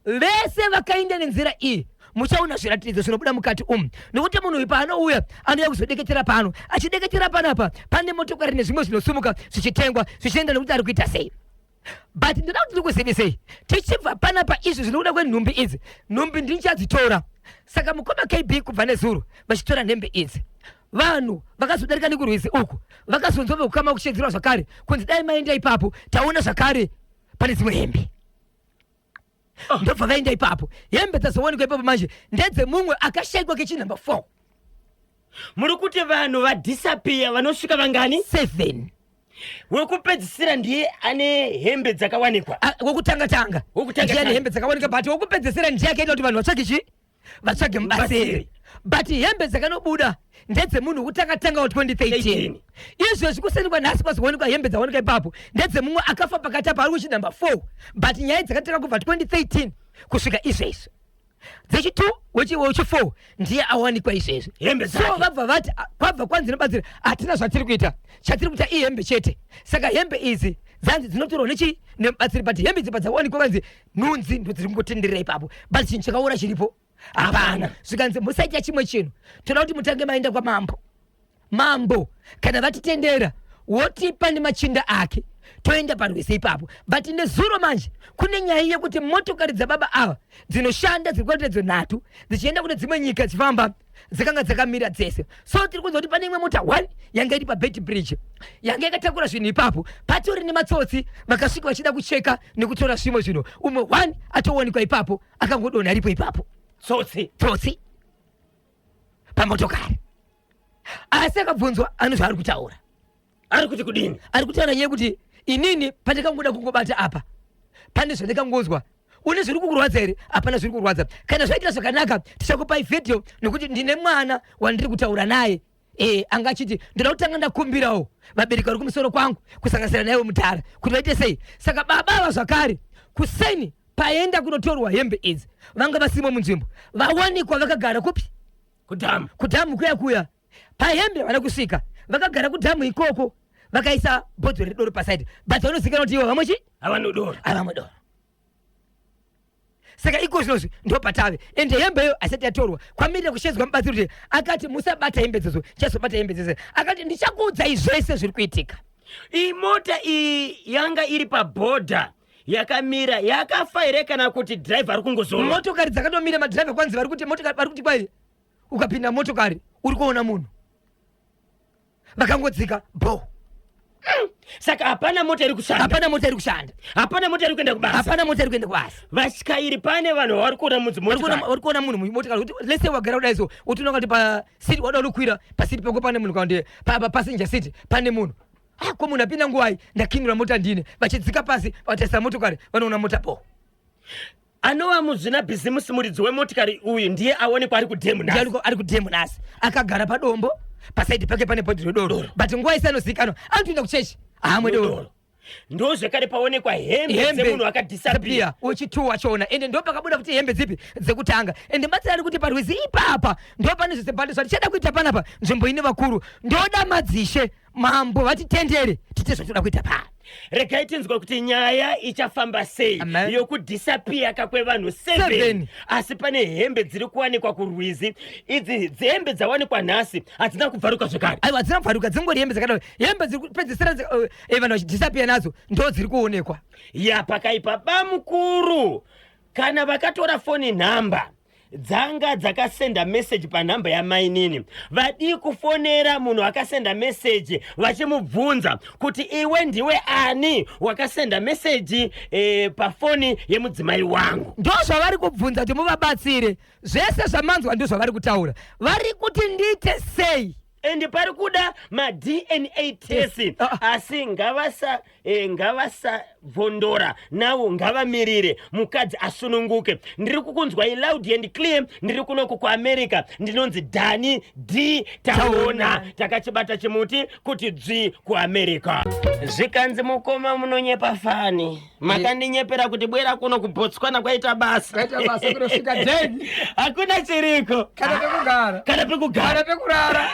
Speaker 2: Vese vakaenda nenzira iyi, muchaona zviratidzo zvinobuda mukati umu, nokuti munhu uyu paanouya, anouya kuzodeketera pano. Achideketera panapa, pane motokari nezvimwe zvinosumuka zvichitengwa zvichienda, nekuti ari kuita sei. But ndoda kuti ndikuzivisei, tichibva panapa, izvi zvinokuda kwenhumbi idzi, nhumbi ndichadzitora. Saka mukoma KB kubva nezuro vachitora nhembe idzi, vanhu vakazodarika nekurwizi uku vakazonzwa vekukama kushedzerwa zvakare kunzi, "Dai maenda ipapo, taona zvakare pane dzimwe hembe." Ndobva vaenda ipapo, hembe dzazowanikwa ipapo manje ndedzemumwe akashayikwa kechinumber 4.
Speaker 1: Muri kuti vanhu vadisappear vanosvika vangani?
Speaker 2: 7.
Speaker 1: Wekupedzisira ndiye ane hembe dzakawanikwa?
Speaker 2: Ah, wokutanga tanga.
Speaker 1: Wokutanga
Speaker 2: ndiye ane
Speaker 1: tanga.
Speaker 2: hembe dzakawanika, but wokupedzisira ndiye akaita kuti vanhu vatsvage chi vatsvage mubatsiri.
Speaker 1: Mubatsiri.
Speaker 2: But hembe dzakanobuda ndedzemunhu wekutanga tanga wa2013.
Speaker 1: 13.
Speaker 2: Izvezvi kuseni kwanhasi kwazowanikwa hembe dzawanikwa ipapo ndedzemumwe akafa pakati apa, ari kuchinumber 4, but nyaya dzakatanga kubva 2013 kusvika izvezvi. Dzechi2, wechi4 ndiye awanikwa izvezvi
Speaker 1: Hembe
Speaker 2: so
Speaker 1: dzake.
Speaker 2: Vabva vati, ah, kwabva kwanzi nobatsira, hatina zvatiri kuita, chatiri kuita ihembe chete. Saka hembe idzi dzanzi dzinotorwa nechi nemubatsiri, but hembe idzi padzawanikwa, vanzi nhunzi ndo dziri kungotenderera ipapo, but chinhu chakaora chiripo hapana. Zvikanzi, "Musaita chimwe chinhu, toda kuti mutange maenda kwamambo. Mambo kana vatitendera, wotipa nemachinda ake, toenda parwizi ipapo." But nezuro manje kune nyaya yekuti motokari dzababa ava dzinoshanda dziri kuratidza nhatu dzichienda kune dzimwe nyika dzichifamba, dzakanga dzakamira dzese. So tiri kunzwa kuti pane imwe mota 1 yanga iri paBeitbridge, yanga yakatakura zvinhu ipapo, patori nematsotsi vakasvika vachida kucheka nekutora zvimwe zvinhu. Umwe 1 atowanikwa ipapo, akangodonha aripo ipapo.
Speaker 1: Tsotsi.
Speaker 2: Tsotsi pamotokari. Asi akabvunzwa ane zvaari kutaura.
Speaker 1: Ari kuti kudini?
Speaker 2: Ari kutaura nyaya yekuti inini pandakangoda kungobata apa pane zvandakangonzwa. Une zviri kukurwadza here? Hapana zviri kurwadza. Kana zvaitira zvakanaka tichakupai vhidhiyo nekuti ndine mwana wandiri kutaura naye. E, anga achiti ndoda kutanga ndakumbirawo vabereki vari kumusoro kwangu kusanganisira naiwo mudhara kuti vaite sei. Saka baba ava zvakare kuseni paenda kunotorwa hembe idzi vanga vasimo munzvimbo, vawanikwa vakagara kupi?
Speaker 1: Kudhamu.
Speaker 2: Kudhamu kuya kuya pahembe havana kusvika, vakagara kudhamu ikoko vakaisa bhodhoro redoro pasaidi, but vanozikanwa kuti ivo vamwe chi
Speaker 1: Havanodoro.
Speaker 2: Havamwe doro. Saka iko zvinozvi ndopatave, ende hembe iyo haisati yatorwa, kwamirira kushedzwa mubatsiri kuti akati musabata hembe dzedzo, chazobata hembe dzese, akati ndichakuudzai zvese zviri kuitika.
Speaker 1: Iyi mota iyi yanga iri pabhodha yakamira yakafa here kana kuti driver ari kungozorora?
Speaker 2: Motokari dzakatomira, madriver kwanzi vari kuti motokari vari kuti kwai ukapinda motokari uri kuona munhu, vakangodzika bo.
Speaker 1: Saka hapana mota iri kushanda.
Speaker 2: Hapana mota iri kushanda.
Speaker 1: Hapana mota iri kuenda kubasa.
Speaker 2: Hapana mota iri kuenda kubasa.
Speaker 1: Vatyairi pane vanhu vari kuona mudzimotokari.
Speaker 2: Vari kuona munhu mumotokari kuti lese wagara kudai so utoona kuti pa seat wada kukwira pa seat pako pane munhu, kana kuti pa passenger seat pane munhu. Ah, ko munhu apinda nguvai? Ndakinura mota ndine. Vachidzika pasi vatarisa motokari vanoona mota bo.
Speaker 1: Anova muzvina bhizimusi muridzi wemotikari uyu ndiye aonekwa ari kudhemu nhasi.
Speaker 2: Ndiye ari kudhemu nhasi. Akagara padombo, pasaidi pake pane bhodhi redoro. But nguva isi anozikanwa anotoenda kuchechi haamwe doro.
Speaker 1: Ndo zvekare paonekwa hembe dzemunhu akadisappear.
Speaker 2: Wechitu wachona, ende ndo pakabuda kuti hembe dzipi dzekutanga. Ende mbatsira ari kuti parwizi ipapa ndo pane zvese, but zvatichada kuita panapa nzvimbo ine vakuru, ndoda madzishe mambo vatitendere tiite zvatinoda kuita pano.
Speaker 1: Regai tinzwe kuti nyaya ichafamba sei yokudhisapiya kwevanhu 7
Speaker 2: 7.
Speaker 1: Asi pane hembe dziri kuwanikwa kurwizi. Idzi hembe dzawanikwa nhasi hadzina kubvaruka zvekare.
Speaker 2: Aiwa, hadzina kubvaruka, dzingori hembe dzakadaro. Hembe dziri kupedzisira vanhu vachidhisapiya nadzo ndo dziri kuonekwa.
Speaker 1: Ya, pakaipa bamukuru. Kana vakatora foni nhamba dzanga dzakasenda meseji panhamba yamainini, vadii kufonera munhu akasenda meseji vachimubvunza kuti iwe ndiwe ani wakasenda meseji pafoni yemudzimai wangu?
Speaker 2: Ndo zvavari kubvunza kuti muvabatsire. Zvese zvamanzwa ndo zvavari kutaura, vari kuti ndiite sei?
Speaker 1: And pari kuda maDNA test. Asi ngavasabvondora nawo, ngavamirire mukadzi asununguke. Ndiri kukunzwai loud and clear, ndiri kunoku kuAmerica, ndinonzi Dani D Taona, takachibata chimuti kuti dzvi kuAmerica. Zvikanzi mukoma munonyepa fani, makandinyepera kuti bwera kuno kuBotswana kwaita basa.
Speaker 2: Kwaita basa kunosvika deni.
Speaker 1: Hakuna chiriko.
Speaker 2: Kana pekugara.
Speaker 1: Kana pekugara.
Speaker 2: Kana pekurara.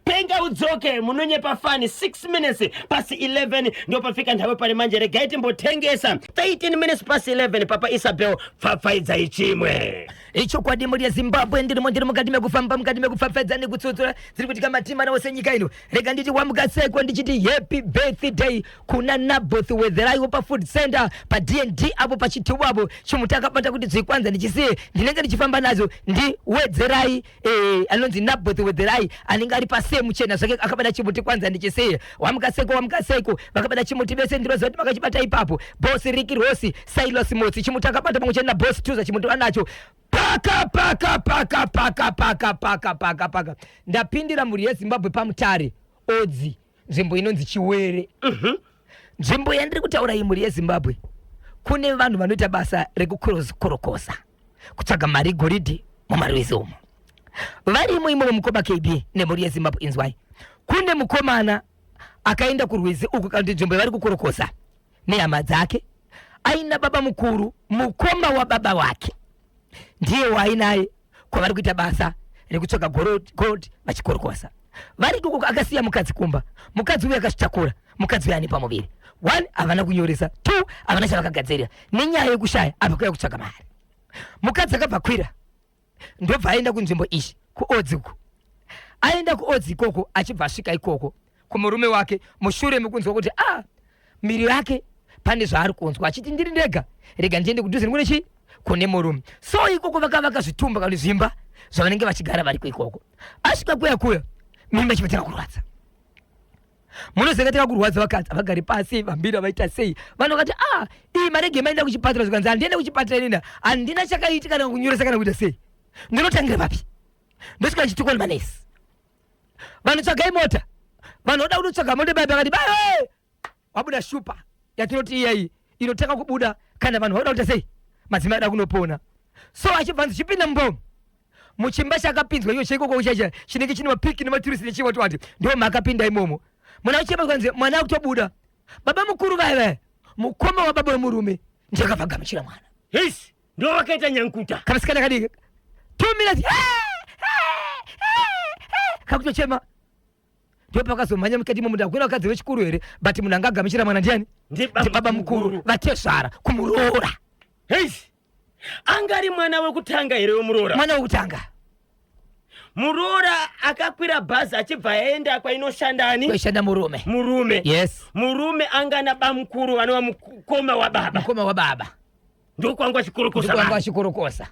Speaker 1: Penga udzoke, munonyepa fani. 6 minutes pasi 11 ndopafika nthawi pali manje. Regai timbotengesa. 13 minutes pasi 11. Papa Isabel, pfapfaidzai chimwe.
Speaker 2: Ichokwadi mhuri yeZimbabwe, ndirimo, ndiri mukati mekufamba, mukati mekupfapfaidza nekutsutsura dziri kuitika matima ose nyika ino. Rega nditi wamukasekwa, ndichiti happy birthday kuna Naboth Wedheraiwo pafood center paDnd apo pachitubu apo, chimuti akabata kuti dzvikwanza ndichisiye ndinenge ndichifamba nadzo. Ndiwedzerai anonzi Naboth Wedherai anenge ari pase muchena zvake akabata chimuti kwanza ndichisiye. Wamukaseko, wamukaseko vakabata chimuti vese, ndinoziva kuti makachibata ipapo. Boss Riki Rosi, Silas Motsi, chimuti akabata pamwe chete naBoss Tuza, chimuti vanacho. Paka paka paka paka paka paka paka paka. Ndapindira mhuri yeZimbabwe paMutare Odzi, nzvimbo inonzi Chiwere. Nzvimbo yandiri kutaura iyi, mhuri yeZimbabwe, kune vanhu vanoita basa rekukorokosa kutsvaga mari goridhe mumarwizi umo. Varimo imomo mukoma KB nemhuri yeZimbabwe, inzwai. Kune mukomana akaenda kurwizi uku, kana kuti nzvimbo yavari kukorokosa, nehama dzake, aina baba mukuru, mukoma wababa wake ndiye waainaye kwavari kuita basa rekutsvaga gold vachikorokosa. Vari ikoko akasiya mukadzi kumba. Mukadzi uyu akazvitakura. Mukadzi uyu ane pamuviri. 1, havana kunyoresa. 2, havana chavakagadzirira nenyaya yekushaya apa kuya kutsvaga mari. Mukadzi akabva kwira ndobva aenda kunzvimbo iyi kuOdzi uku. Aenda kuOdzi ikoko, achibva asvika ikoko kumurume wake mushure mekunzwa kuti miri yake pane zvaari kunzwa, achiti ndiri ndega, rega ndiende kudhuze nekune chii, kune murume. So ikoko vakavaka zvitumba kana zvimba zvavanenge vachigara variko ikoko. Asvika kuya kuya, mimba ichipetera kurwadza. Munoziva teka kurwadza, vakadzi havagari pasi, vambira vaita sei, vanhu vakati iyi marege maenda kuchipatara. Zvikanzi handiende kuchipatara inina, handina chakaitika kana kunyoresa kana kuita sei, ndinotangira papi? Ndosvika ndichitukwa nemanesi. Vanhu tsvagai mota. Vanhu voda kunotsvaga mota bai vakati bai wabuda shupa yatinoti iyayi inotanga kubuda kana vanhu vakuda kuita sei madzimai ada kunopona. So achibva nzi chipinda mumba muchimba chakapinzwa iyo chaikoko chaicha chinenge chine mapiki nematurisi nechiwati wati ndo makapinda imomo. Mwana achema kwanzi mwana akutobuda. Baba mukuru vaya vaya mukoma wababa wemurume ndiye akavagamuchira mwana.
Speaker 1: Yes, ndo vakaita nyankuta.
Speaker 2: Kamusikana kadiki 2 minutes kakutochema ndo pakazomhanya mukati imomo ndakwira vakadzi vechikuru here but munhu angagamuchira mwana ndiani? Ndibaba mukuru vatezvara kumuroora.
Speaker 1: Yes. Angari mwana wekutanga here wemuroora?
Speaker 2: Mwana wekutanga.
Speaker 1: Muroora akakwira bhazi achibva aenda kwainoshandani?
Speaker 2: Kwaishanda murume.
Speaker 1: Murume.
Speaker 2: Yes.
Speaker 1: Murume angana bamukuru vanova mukoma wababa.
Speaker 2: Mukoma wababa.
Speaker 1: Ndokwanga achikorokosa.
Speaker 2: Ndokwanga achikorokosa.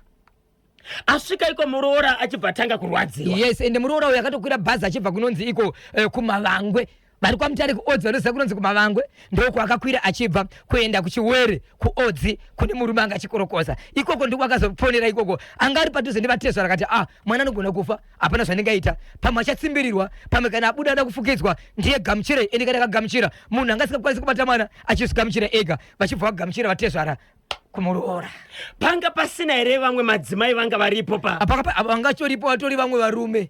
Speaker 1: Asvika iko muroora achibva atanga kurwadziwa.
Speaker 2: Yes, ende muroora uyu akatokwira bhazi achibva kunonzi iko kuMavangwe. Vari kwaMutare kuOdzi vanoziva kunonzi kuMavangwe ndokwakakwira achibva kuenda kuChiwere kuOdzi kune murume anga achikorokosa. Ikoko ndiko akazoponera ikoko. Anga ari padhuze nevatezvara akati ah mwana anogona kufa hapana zvandingaita. Pamwe achatsimbirirwa, pamwe kana abuda ada kufukidzwa ndiye gamuchire ende kana akagamuchira munhu anga asingakwanisi kubata mwana achizvigamuchira ega vachibva vagamuchira vatezvara kumuroora.
Speaker 1: Panga pasina here vamwe madzimai vanga varipo pa?
Speaker 2: Apa vangatoripo vatori vamwe varume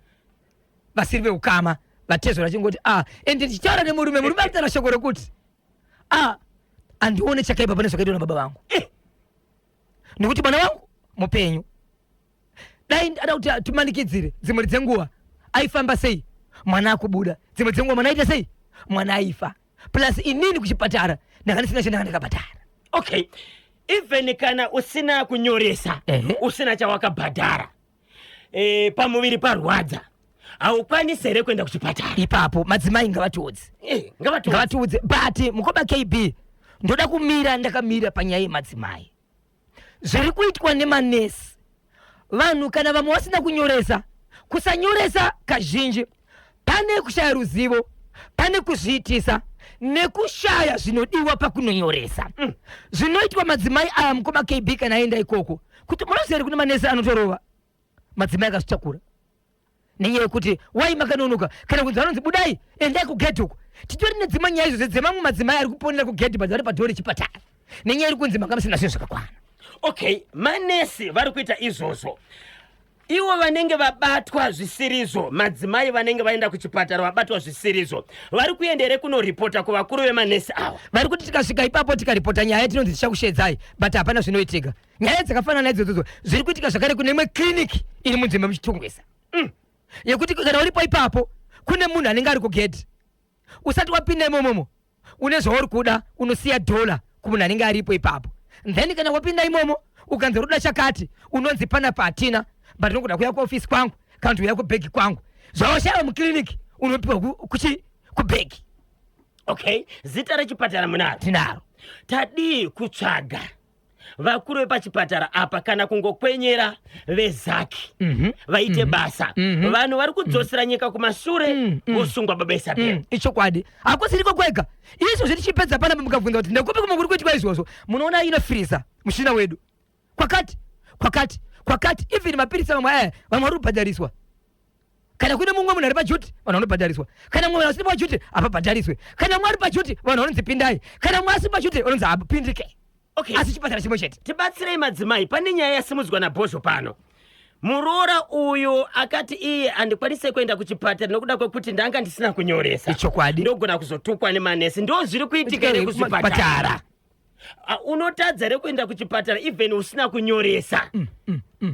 Speaker 2: vasiri veukama vatezvara vachingoti ah ende ndichitaura nemurume murume aritaura shoko rekuti ah andione chakaipa pane zvakaitwa nababa vangu nekuti mwana wangu mupenyu dai ada kuti timanikidzire dzimwe dzenguva aifamba sei mwana akubuda dzimwe dzenguva mwana aita sei mwana aifa plus inini kuchipatara ndanga ndisina chandanga ndakabhadhara.
Speaker 1: Okay, even kana usina kunyoresa usina chawakabhadhara pamuviri parwadza haukwanisi here kuenda kuchipatara?
Speaker 2: Ipapo madzimai ngavatiudze.
Speaker 1: Ngavatiudze.
Speaker 2: Ngavatiudze. But mukoma KB ndoda kumira ndakamira panyaya yemadzimai. Zviri kuitwa nemanesi vanhu kana vamwe vasina kunyoresa kusanyoresa kazhinji pane kushaya ruzivo pane kuzviitisa nekushaya zvinodiwa pakunonyoresa. Zvinoitwa madzimai aya mukoma KB kana aenda ikoko kuti munoziva here kune manesi anotorova madzimai akazvitakura nenyaya yekuti wai makanonoka kana kunzi vanonzi budai endai kugedhi uko. Titori nedzimwe nyaya izvozvo dzemamwe madzimai ari kuponera kugedhi but vari padhoo rechipatara nenyaya iri kunzi manga musina zvinhu zvakakwana.
Speaker 1: Okay, manesi vari kuita izvozvo ivo vanenge vabatwa zvisirizvo madzimai vanenge vaenda kuchipatara vabatwa zvisirizvo vari kuenda here kunoripota kuvakuru vemanesi ava?
Speaker 2: Vari kuti tikasvika ipapo tikaripota nyaya tinonzi tichakushedzai but hapana zvinoitika. Nyaya dzakafanana idzodzo zviri kuitika zvakare kune imwe clinic iri munzvimbo yemuChitungwiza yekuti kana uripo ipapo kune munhu anenge ari kugedhi usati wapinda imomomo une zvauri kuda unosiya dhola kumunhu anenge aripo ipapo. Then kana wapinda imomo ukanzi ruda chakati unonzi panapa hatina but unogoda kuuya kuofisi kwangu kana kuti uya kubhegi kwangu zvawashaya muclinic unopiwa kubhegi.
Speaker 1: Okay, zita rechipatara munaro?
Speaker 2: Tinaro.
Speaker 1: Tadii kutsvaga vakuru vepachipatara apa kana kungokwenyera vezaki vaite basa. Vanhu vari kudzosera nyika kumashure vosungwa baba Isabel.
Speaker 2: Ichokwadi hakusiriko kwega izvozvo tichipedza panapa mukabvunza kuti ndekupi kumwe kuri kuitwa izvozvo munoona inofiriza mushina wedu kwakati kwakati kwakati even mapirisa vamwe aya vamwe vari kubhadhariswa kana kune mumwe munhu ari pajuti vanhu vanobhadhariswa kana mumwe munhu asiri pajuti hapabhadhariswe kana mumwe ari pajuti vanhu vanonzi pindai kana mumwe asiri pajuti vanonzi hapindike.
Speaker 1: Okay.
Speaker 2: Asi chipatara chimwe chete.
Speaker 1: Tibatsirei madzimai pane nyaya yasimudzwa nabhozho pano. Muroora uyu akati iye handikwanise kuenda kuchipatara nokuda kwekuti ndanga ndisina kunyoresa.
Speaker 2: Ichokwadi.
Speaker 1: Ndogona kuzotukwa nemanesi. Ndo zviri kuitika here kuzvipatara? Unotadza here kuenda kuchipatara even usina kunyoresa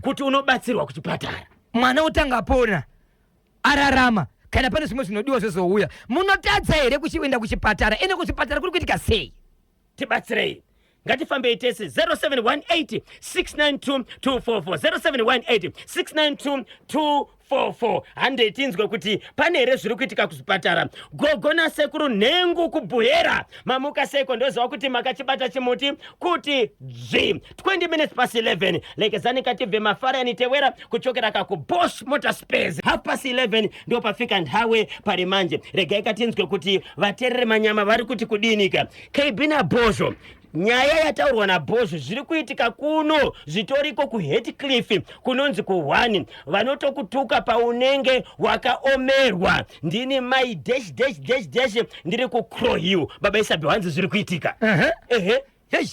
Speaker 1: kuti unobatsirwa kuchipatara?
Speaker 2: Mwana otanga apona ararama kana pane zvimwe zvinodiwa zvozouya munotadza here kuenda kuchipatara? Ende kuchipatara kuri kuitika sei?
Speaker 1: Tibatsirei. Ngatifambei tese 0718 692 244 0718 692 244. Handei tinzwe kuti pane here zviri kuitika kuzvipatara. Gogo nasekuru nhengu kubhuhera mamuka seiko? Ndoziva kuti makachibata chimuti kuti dzvi. 20 minutes past 11 lekezani katibve mafara yanitewera kuchokera kakuBosch Motor Space. Half past 11 ndo pafika nthawe pari manje. Regai katinzwe kuti vaterere manyama vari kuti kudinika. KB naBhozho. Nyaya yataurwa naBhozho zviri kuitika kuno zvitoriko kuHatcliffe kunonzi ku1 vanotokutuka paunenge wakaomerwa. Ndini mai dash dash dash dash ndiri kuCrow Hill. Baba Isabel hanzi zviri kuitika.
Speaker 2: Ehe.
Speaker 1: Ehe.
Speaker 2: Hey,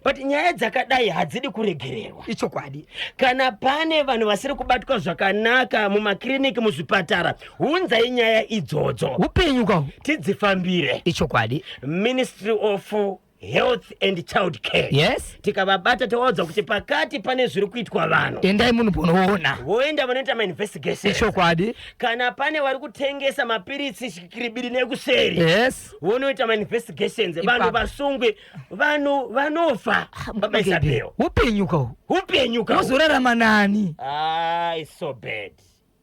Speaker 1: But nyaya dzakadai hadzidi kuregererwa.
Speaker 2: Ichokwadi.
Speaker 1: Kana pane vanhu vasiri kubatwa zvakanaka mumakiriniki, muzvipatara, hunzai nyaya idzodzo.
Speaker 2: Upenyu kwaho.
Speaker 1: Tidzifambire.
Speaker 2: Ichokwadi.
Speaker 1: Ministry of Health and Child Care. Tikavabata tovaudza kuti pakati pane zviri kuitwa vanhu.
Speaker 2: Endai munhu ponoona.
Speaker 1: Voenda vanoita mainvestigation.
Speaker 2: Ichokwadi.
Speaker 1: Kana pane vari kutengesa mapiritsi chikiribiri nekuseri. Vonoita mainvestigations vanhu
Speaker 2: Ipapo.
Speaker 1: vasungwe, vanhu vanofa. Baba Isabel.
Speaker 2: Upenyu kwaho.
Speaker 1: Upenyu kaho.
Speaker 2: Mozorarama nani?
Speaker 1: Ah, it's so bad.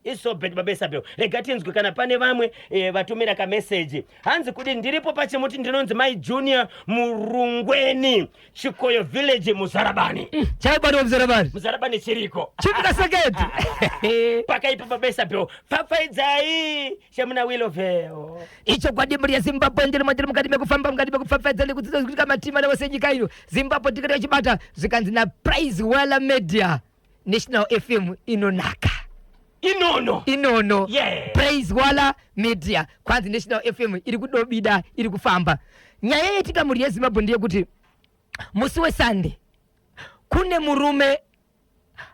Speaker 1: It's so bad, Baba Isabel. Rega tinzwe kana pane vamwe vatumira kameseji. Hanzi kuti ndiripo pachimuti ndinonzi Mai Junior Murungweni, Chikoyo Village, Muzarabani.
Speaker 2: Chaibata Muzarabani.
Speaker 1: Muzarabani chiriko.
Speaker 2: Chipika seketi.
Speaker 1: Pakaipa Baba Isabel. Pfapfaidzai chemuna Willowvale.
Speaker 2: Ichokwadi mhuri yeZimbabwe ndiri mwandiri mukati mekufamba mukati mekupfapfaidza nekudzidza zvikuitika matima navose enyika ino. Zimbabwe tikati vachibata zvikanzi naPrize Wella Media National FM inonaka.
Speaker 1: Inono.
Speaker 2: Inono.
Speaker 1: Yeah.
Speaker 2: Praise Walla Media kwanzi National FM iri kudobida iri kufamba. Nyaya yetika mhuri yeZimbabwe ndeyekuti musi weSunday kune murume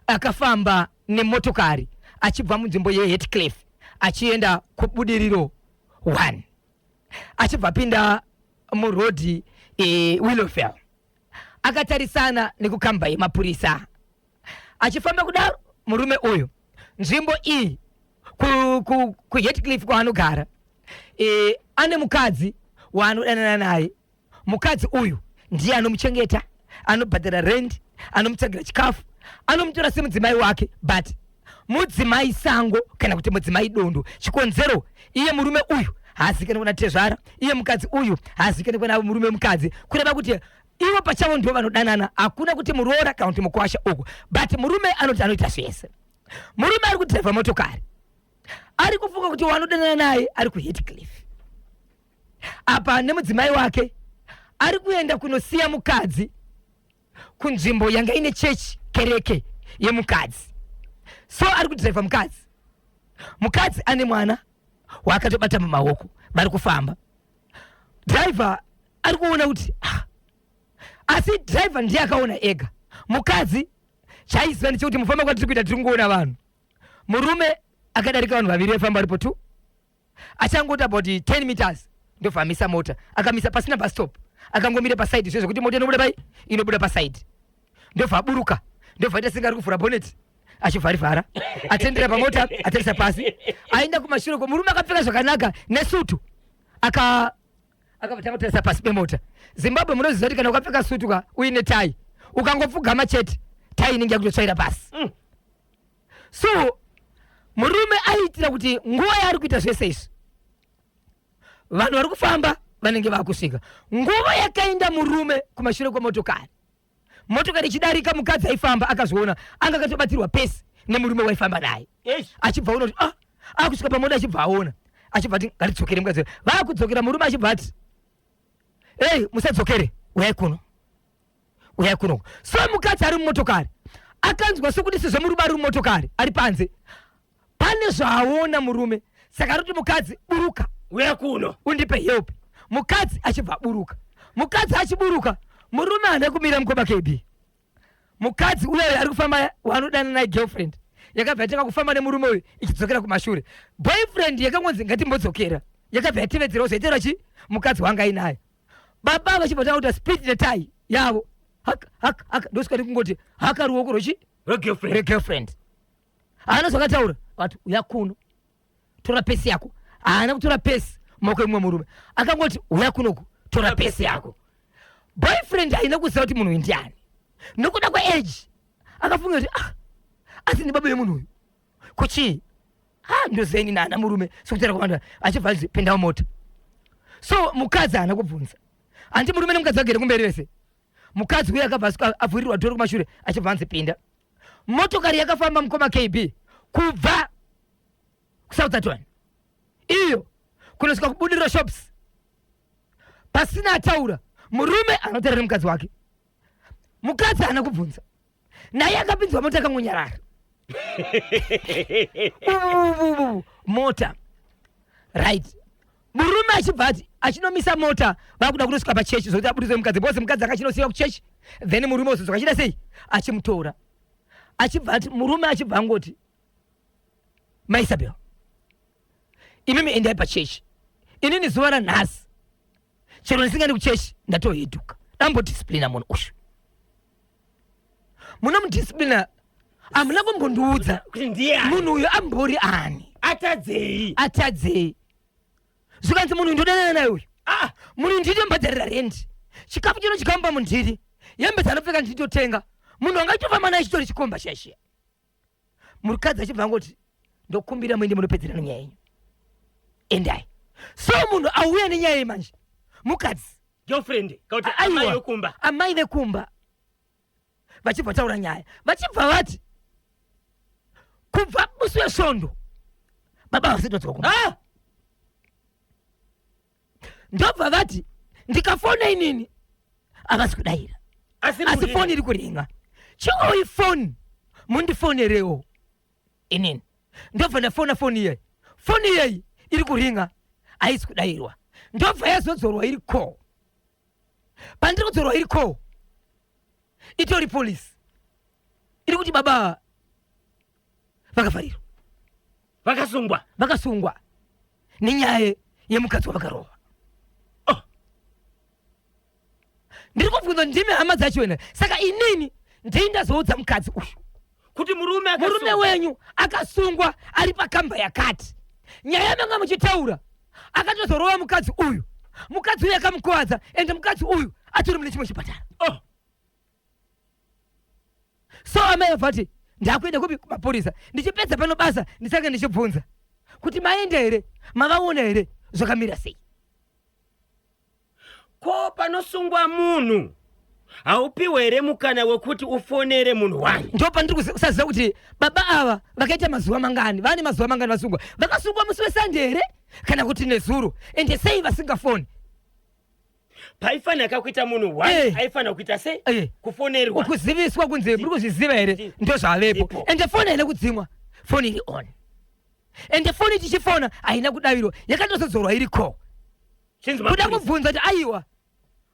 Speaker 2: akafamba nemotokari achibva munzvimbo yeHatcliffe achienda kuBudiriro 1 achibva pinda murodhi Willowvale akatarisana nekukamba yemapurisa. Achifamba kudaro murume uyu nzvimbo iyi kuHatcliffe kwaanogara ane mukadzi waanodanana naye. Mukadzi uyu ndiye anomuchengeta, anobhadhara rent, anomutsvagira chikafu, anomutora semudzimai wake, but mudzimai sango kana kuti mudzimai dondo. Chikonzero iye murume uyu haazikanwi kuna tezvara, iye mukadzi uyu haazikanwi kuna murume mukadzi, kureva kuti ivo pachavo ndivo vanodanana, hakuna kuti muroora kana kuti mukwasha uku. But murume anoti anoita zvese. Murume ari kudhiraivha motokari ari kufunga kuti wanodanana naye ari kuHatcliffe apa nemudzimai wake ari kuenda kunosiya mukadzi kunzvimbo yanga ine chechi kereke yemukadzi. So ari kudhiraivha mukadzi, mukadzi ane mwana waakatobata mumaoko, vari kufamba. Dhiraivha ari kuona kuti asi dhiraivha ndiye akaona ega. Mukadzi chaiziva ndechekuti mufamba kwatiri kuita tiri kungoona vanhu. Murume akadarika vanhu vaviri vaifamba varipo tu, achangoti about 10 meters ndobva amisa mota. Akamisa pasina bus stop, akangomira pasaidi zve zvekuti mota inobuda pai inobuda pasaidi, ndobva aburuka, ndobva aita senge ari kuvhura bonnet achivharivhara, atendera pamota, atarisa pasi, aenda kumashure ko murume akapfeka zvakanaka nesutu akabva kutarisa pasi pemota. Zimbabwe munoziva kuti kana ukapfeka sutu ka uine tai, ukangopfugama chete tai inenge yakutotsvaira pasi. So murume aiitira kuti nguva yaari kuita zvese izvi vanhu vari kufamba vanenge vakusvika. Nguva yakaenda murume kumashure kwemotokari, motokari ichidarika, mukadzi aifamba akazviona, anga akatobatirwa pesi nemurume waifamba naye. Achibva aona kuti akusvika pamota, achibva aona, achibva ati ngatidzokere. Mukadzi vakudzokera, murume achibva ati ei, musadzokere, uyai kuno, uyai kuno. So mukadzi ari mumotokari akanzwa sekuti sezvo murume ari mumotokari ari panze pane zvaaona murume, saka ari kuti mukadzi buruka,
Speaker 1: uya kuno,
Speaker 2: undipe help. Mukadzi achibva aburuka. Mukadzi achiburuka, murume haana kumira mukoma KB. Mukadzi uyoyo ari kufamba waanodana naye, girlfriend yakabva yatanga kufamba nemurume uyu ichidzokera kumashure. Boyfriend yakangonzi ngatimbodzokera, yakabva yatevedzerawo zvaitera chi mukadzi wanga ainaye. Baba vachibva tanga kuita speed netai yavo, haka haka haka, ndosvika ndikungoti haka ruoko rwechi
Speaker 1: regirlfriend,
Speaker 2: regirlfriend. Haana zvakataura, vati uya kuno, tora pesi yako. Haana kutora pesi maoko emumwe murume, akangoti uya kunoku, tora pesi yako. Boyfriend haina kuziva kuti munhu uyu ndiani nokuda kweage, akafunga kuti asi ndi baba yemunhu uyu kuchii? Ndozeni naana murume sekutaura kwavanhu, achibva anzi pinda mumota. So mukadzi haana kubvunza, handi murume nemukadzi vagere kumberi vese. Mukadzi uyu akabva asvika avhurirwa dhoro kumashure, achibva anzi pinda. Motokari yakafamba mukoma KB kubva kuSoutherton iyo kunosvika kuBudiriro shops pasina ataura. Murume anotaura nemukadzi wake, mukadzi haana kubvunza, naye akapinzwa mota akangonyarara. Uvuvuvuvu, mota right. Murume achibva ati achinomisa mota, vakuda kunosvika pachechi zvokuti abudise mukadzi, because mukadzi anga achinosiyiwa kuchechi, then murume ozodzoka achiita sei, achimutora. Achibva ati murume achibva angoti, "Maisabel, imimi endai pachechi, inini zuva ranhasi chero ndisingandi kuchechi ndatoheduka, dambodisciplina munhu uyu." Munomudisciplina, hamuna kumbondiudza
Speaker 1: kuti ndiye ani?
Speaker 2: Munhu uyu ambori ani?
Speaker 1: Atadzei?
Speaker 2: Atadzei? Zvikanzi munhu ndodanana naye uyu.
Speaker 1: Ah.
Speaker 2: Munhu nditombhadharira rendi, chikafu chino chikamupa mundiri, hembe dzaanopfeka nditotenga, munhu angachitofamba naye chitori chikomba chaishiya. Mukadzi achibva angoti, "Ndokumbira muende munopedzerana nyaya yenyu, endai." So munhu auya nenyaya iyi manje mukadzi.
Speaker 1: Girlfriend kauti?
Speaker 2: Aiwa.
Speaker 1: Amai vekumba.
Speaker 2: Amai vekumba vachibva taura nyaya, vachibva vati kubva musi wesvondo baba vasati vadzoka kumba.
Speaker 1: Ah!
Speaker 2: Ndobva vati ndikafona inini havasi kudayira.
Speaker 1: Asi
Speaker 2: asi foni iri kuringa, chingoi foni mundifonerewo inini. Ndobva ndafona foni iyeyi, foni iyeyi iri kuringa haisi kudayirwa. Ndobva yazodzorwa iri call, pandiri kudzorwa iri call itori polisi iri kuti baba vakavharirwa.
Speaker 1: Vakasungwa.
Speaker 2: Vakasungwa nenyaya yemukadzi wavakarohwa.
Speaker 1: Oh.
Speaker 2: Ndiri kubvunza, ndimi hama dzacho wena, saka inini ndii ndazoudza mukadzi uyu
Speaker 1: kuti murume
Speaker 2: murume
Speaker 1: akasungwa.
Speaker 2: Wenyu akasungwa ari pakamba yakati, nyaya yamanga muchitaura, akatozorova mukadzi uyu, mukadzi uyu akamukuvadza, ende mukadzi uyu atori mune chimwe chipatara.
Speaker 1: Oh.
Speaker 2: So amai vabva ndakuenda kupi? Kumapurisa. Ndichipedza pano basa ndichange ndichibvunza kuti maenda here, mavaona here, zvakamira sei?
Speaker 1: Ko panosungwa munhu haupiwe here mukana wekuti ufonere munhu wani?
Speaker 2: Ndo pandiri kusaziva kuti baba ava vakaita mazuva mangani, vane mazuva mangani vasungwa. Vakasungwa musi wesande here kana kuti nezuro? Ende sei vasingafoni?
Speaker 1: Paifanira kuita munhu wani aifanira kuita sei? Kufonerwa.
Speaker 2: Kuziviswa kunzi muri kuzviziva here, ndo zvavepo.
Speaker 1: Ndipo.
Speaker 2: Ende foni haina kudzimwa, foni iri on, ende foni tichifona haina kudavirwa, yakatozodzorwa iri call.
Speaker 1: Chinzi
Speaker 2: kuda
Speaker 1: mapurisa.
Speaker 2: Kubvunza kuti aiwa,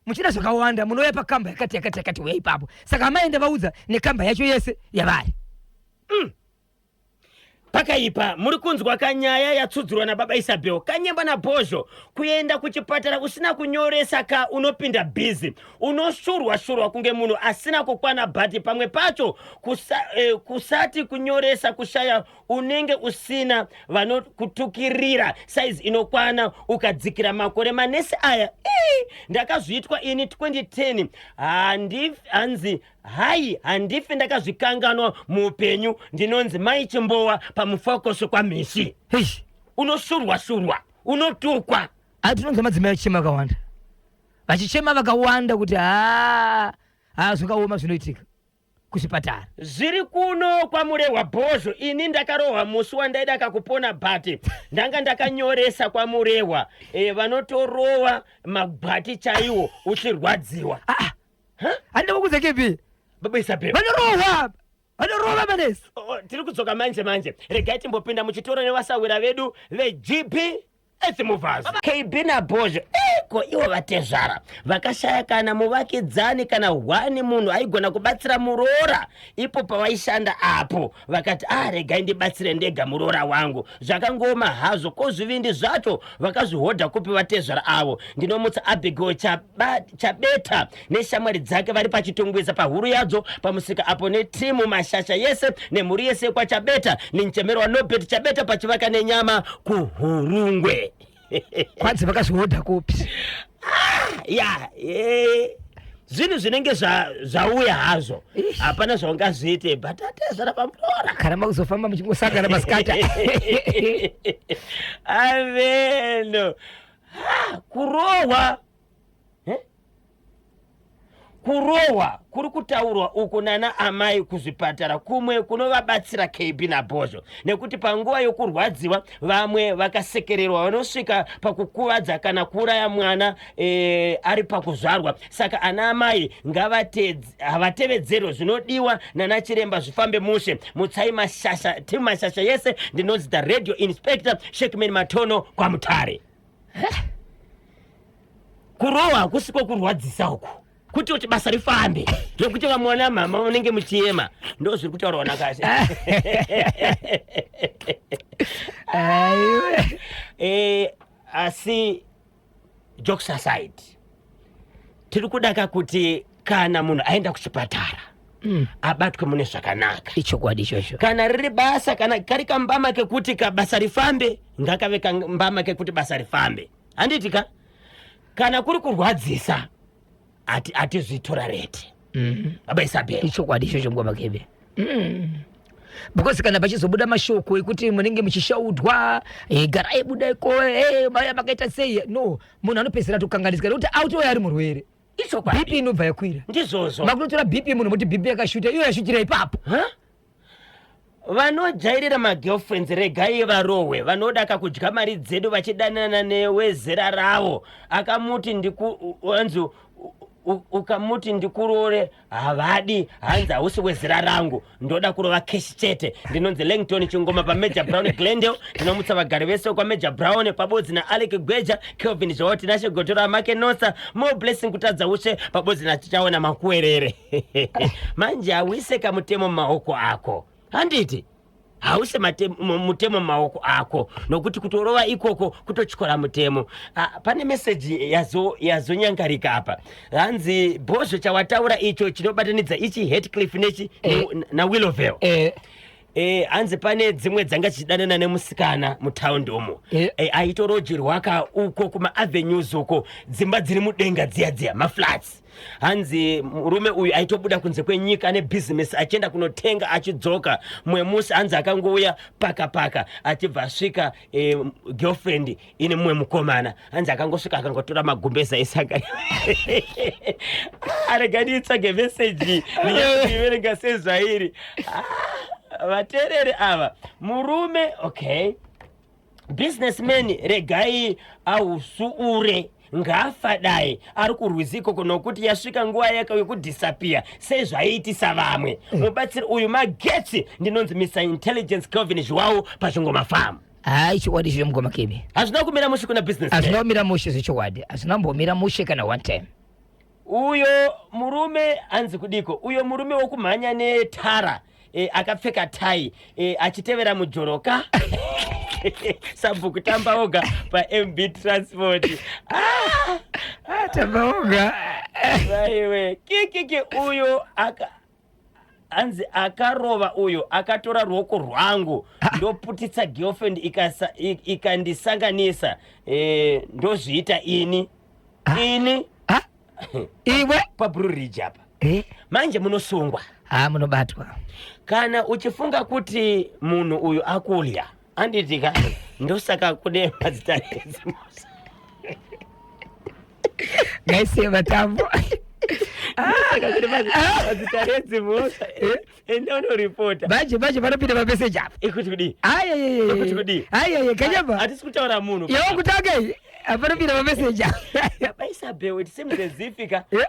Speaker 2: muchida zvakawanda munouya pakamba yakati yakati yakati, uya ipapo. Saka amaenda vaudza nekamba yacho yese yavari.
Speaker 1: Pakaipa. Muri kunzwa kanyaya yatsudzurwa nababa Isabel Kanyemba naBhozho. Kuenda kuchipatara usina kunyoresa ka, unopinda bhizi, unoshurwa shurwa kunge munhu asina kukwana. But pamwe pacho kusati kunyoresa kushaya, unenge usina vanokutukirira saizi inokwana ukadzikira makore manesi aya. Ii, ndakazviitwa ini 2010. Hanzi hai, handifi ndakazvikanganwa muupenyu. Ndinonzi Mai Chimbowa pamufokoso kwamhishi.
Speaker 2: Heish.
Speaker 1: Unoshurwa shurwa, unotukwa.
Speaker 2: Atinonzwa madzimai achichema akawanda, vachichema vakawanda kuti ha ha, zvakaoma zvinoitika kuzvipatara.
Speaker 1: Zviri kuno kwaMurehwa, Bhozho. Ini ndakarohwa musi wandaida kakupona, but ndanga ndakanyoresa kwaMurehwa. Vanotorova magwati chaiwo uchirwadziwa.
Speaker 2: Ah, handida kukudza kepi.
Speaker 1: Baba Isabel.
Speaker 2: Vanorohwa, vanorova manesi.
Speaker 1: Oh, tiri kudzoka manje manje. Regai timbopinda muchitoro nevasawira vedu veGP Earth KB naBhozho. Eko ivo vatezvara vakashaya kana muvakidzani kana hwani munhu aigona kubatsira muroora ipo pavaishanda apo, vakati, "A, regai ndibatsire ndega muroora wangu." Zvakangoma hazvo. Ko zvivindi zvacho vakazvihodha kupi vatezvara avo? Ndinomutsa Abigail Chabeta neshamwari dzake vari paChitungwiza pahuru yadzo pamusika apo, netimu Mashasha yese nemhuri yese yekwaChabeta, ninchemerwa Nobert Chabeta pachivaka nenyama kuHurungwe.
Speaker 2: Kwanzi vakazvihodha kupi?
Speaker 1: Ya, zvinhu zvinenge zvauya hazvo, hapana zvaungazviite, but atezvara pamuroora.
Speaker 2: Kana makuzofamba muchingosangana masikati.
Speaker 1: Aveno. Ah, kurohwa. Eh? Kurohwa kuri kutaurwa uku nana amai kuzvipatara kumwe kunovabatsira KB naBhozho, nekuti panguva yokurwadziwa vamwe vakasekererwa vanosvika pakukuvadza kana kuuraya mwana ari pakuzvarwa. Saka ana amai ngavatevedzerwe zvinodiwa nana chiremba zvifambe mushe. Mutsai mashasha, timu mashasha yese. Ndinonzi the radio inspector Shekman Matono kwaMutare. Kurohwa hakusi kwokurwadzisa uku, kuti basa rifambe, nekuti vamwe vana mama vanenge muchiyema. Ndo zviri kutaurwa nakashe.
Speaker 2: Aiwe.
Speaker 1: Asi jokes aside, tiri kudaka kuti kana munhu aenda kuchipatara abatwe mune zvakanaka.
Speaker 2: Ichokwadi ichocho.
Speaker 1: Kana riri basa, kana kari kambama kekuti kabasa rifambe, ngakave kambama kekuti basa rifambe, handiti ka? Kana kuri kurwadzisa, hatizvitorarete. Baba Isabel.
Speaker 2: Ichokwadi ichocho, ngoma kebe, because kana pachizobuda mashoko ekuti munenge muchishaudwa, garai buda iko, maya makaita sei, no munhu anopedzisira atokanganisika nekuti autouya ari murwere.
Speaker 1: Ichokwadi.
Speaker 2: BP inobva yakwira.
Speaker 1: Ndizvozvo.
Speaker 2: Makutotora BP munhu muti BP yakashuta, iyo yashutira ipapo.
Speaker 1: Huh? Vanojairira magirlfriends, regai varohwe. Vanoda kakudya mari dzedu vachidanana newezera ravo. Akamuti ndiku wanzi ukamuti ndikurore, havadi, hanzi hausi wezera rangu, ndoda kurova cash chete. Ndinonzi Langton Chingoma paMajor Brown, Glendale. Ndinomutsa vagari vese kwaMajor Brown pabodzi naAlec Gweja, Kelvin Zvawo, Tinashe Gotora, Make Nosa, More Blessing Kutadza Ushe pabodzi naTichaona Makuwerere. Manje hauise kamutemo mumaoko ako, handiti? Hause mutemo mumaoko ako, nokuti kutorova ikoko kutotyora mutemo. Ah, pane meseji yazonyangarika apa, hanzi Bhozho, chawataura icho chinobatanidza ichi Hatcliff nechi naWillowvale. Hanzi pane dzimwe dzanga dzichidanana nemusikana mutaundi umo. Aitorojirwa ka uko kumaavenues uko, dzimba dziri mudenga dziya dziya, maflats. Hanzi murume uyu aitobuda kunze kwenyika nebhizinesi, achienda kunotenga achidzoka. Mumwe musi hanzi akangouya paka paka, achibva asvika girlfriend ine mumwe mukomana. Hanzi akangosvika akangotora magumbeza esanga. Arega nditsvage meseji ndinyatsikuiverenga sezvairi. Ah, vateereri ava, murume, okay, businessman, regai ausuure, ngafa dai ari kurwizi ikoko, nokuti yasvika nguva yake yekudisappear sezvaiitisa vamwe. Mubatsiri uyu magetsi. Ndinonzi Mr Intelligence Kelvin Zhuwawu paChingoma Farm.
Speaker 2: Hai, chokwadi ichocho, mukoma Kebe.
Speaker 1: Hazvina kumira mushe kuna business.
Speaker 2: Hazvina kumira mushe zvechokwadi, hazvina kumbomira mushe kana one time.
Speaker 1: Uyo murume anzi kudiko, uyo murume wokumhanya netara, akapfeka tai, achitevera mujoroka, sabhuku Tambaoga paMB Transport. Ah!
Speaker 2: Tambaoga.
Speaker 1: Vaiwe, kikiki, uyo aka hanzi akarova uyo akatora ruoko rwangu, ndoputitsa girlfriend ikandisanganisa, ndozviita ini ini.
Speaker 2: Ah, iwe.
Speaker 1: PaBlue Ridge apa.
Speaker 2: Eh?
Speaker 1: Manje munosungwa.
Speaker 2: Ha, munobatwa.
Speaker 1: Kana uchifunga kuti munhu uyu akulya, anditika? Ndosaka kune mazita edzimhosva.
Speaker 2: Ngaisiye matambo.
Speaker 1: Ndosaka kune mazita edzimhosva. Enda unoripota.
Speaker 2: Manje manje panopinda mameseji apa.
Speaker 1: Ikuti kudii? Ikuti kudii?
Speaker 2: Ayeye, kanyamba.
Speaker 1: Hatisi kutaura munhu.
Speaker 2: Yewo kutanga iyi, panopinda mameseji apa.
Speaker 1: Baisabel, it seems as if ka
Speaker 2: Eh?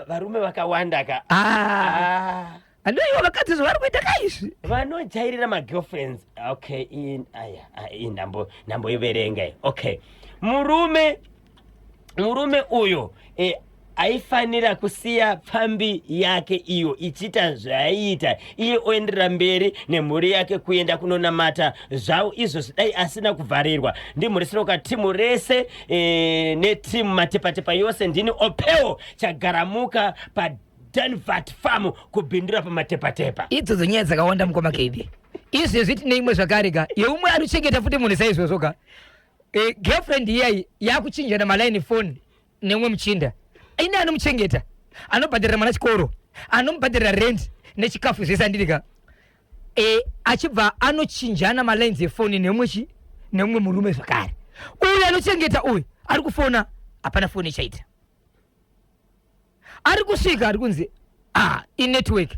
Speaker 1: varume vakawanda ka.
Speaker 2: Ah.
Speaker 1: Ah.
Speaker 2: Andoiwa vakadzi zvavari kuita kaizvi.
Speaker 1: Vanojairira magirlfriends. Okay, in aya, iyi ndamboiverenga iyi. Okay, murume uyo aifanira kusiya pfambi yake iyo ichiita zvaaiita, iye oenderera mberi nemhuri yake kuenda kunonamata zvavo izvozvi, dai asina kuvharirwa. Ndimhurisiro timu rese, netimu Matepatepa yose. Ndini Opeo Chagaramuka paDanvat Farm kuBindura paMatepatepa.
Speaker 2: Idzodzo nyaya dzakawanda, mukoma Keibi. Izvezvi tine imwe zvakare ka, yeumwe anochengeta futi munhu saizvozvo ka. Girlfriend iyayi yakuchinjana malaini phone neumwe muchinda ine anomuchengeta, anobhadharira mwana chikoro, anomubhadharira rent nechikafu zvese, andiri ka. Achibva anochinjana malines efoni neumwe chi neumwe murume zvakare. Uyu anochengeta uyu ari kufona, hapana foni ichaita. Ari kusvika ari kunzi ah, inetwork.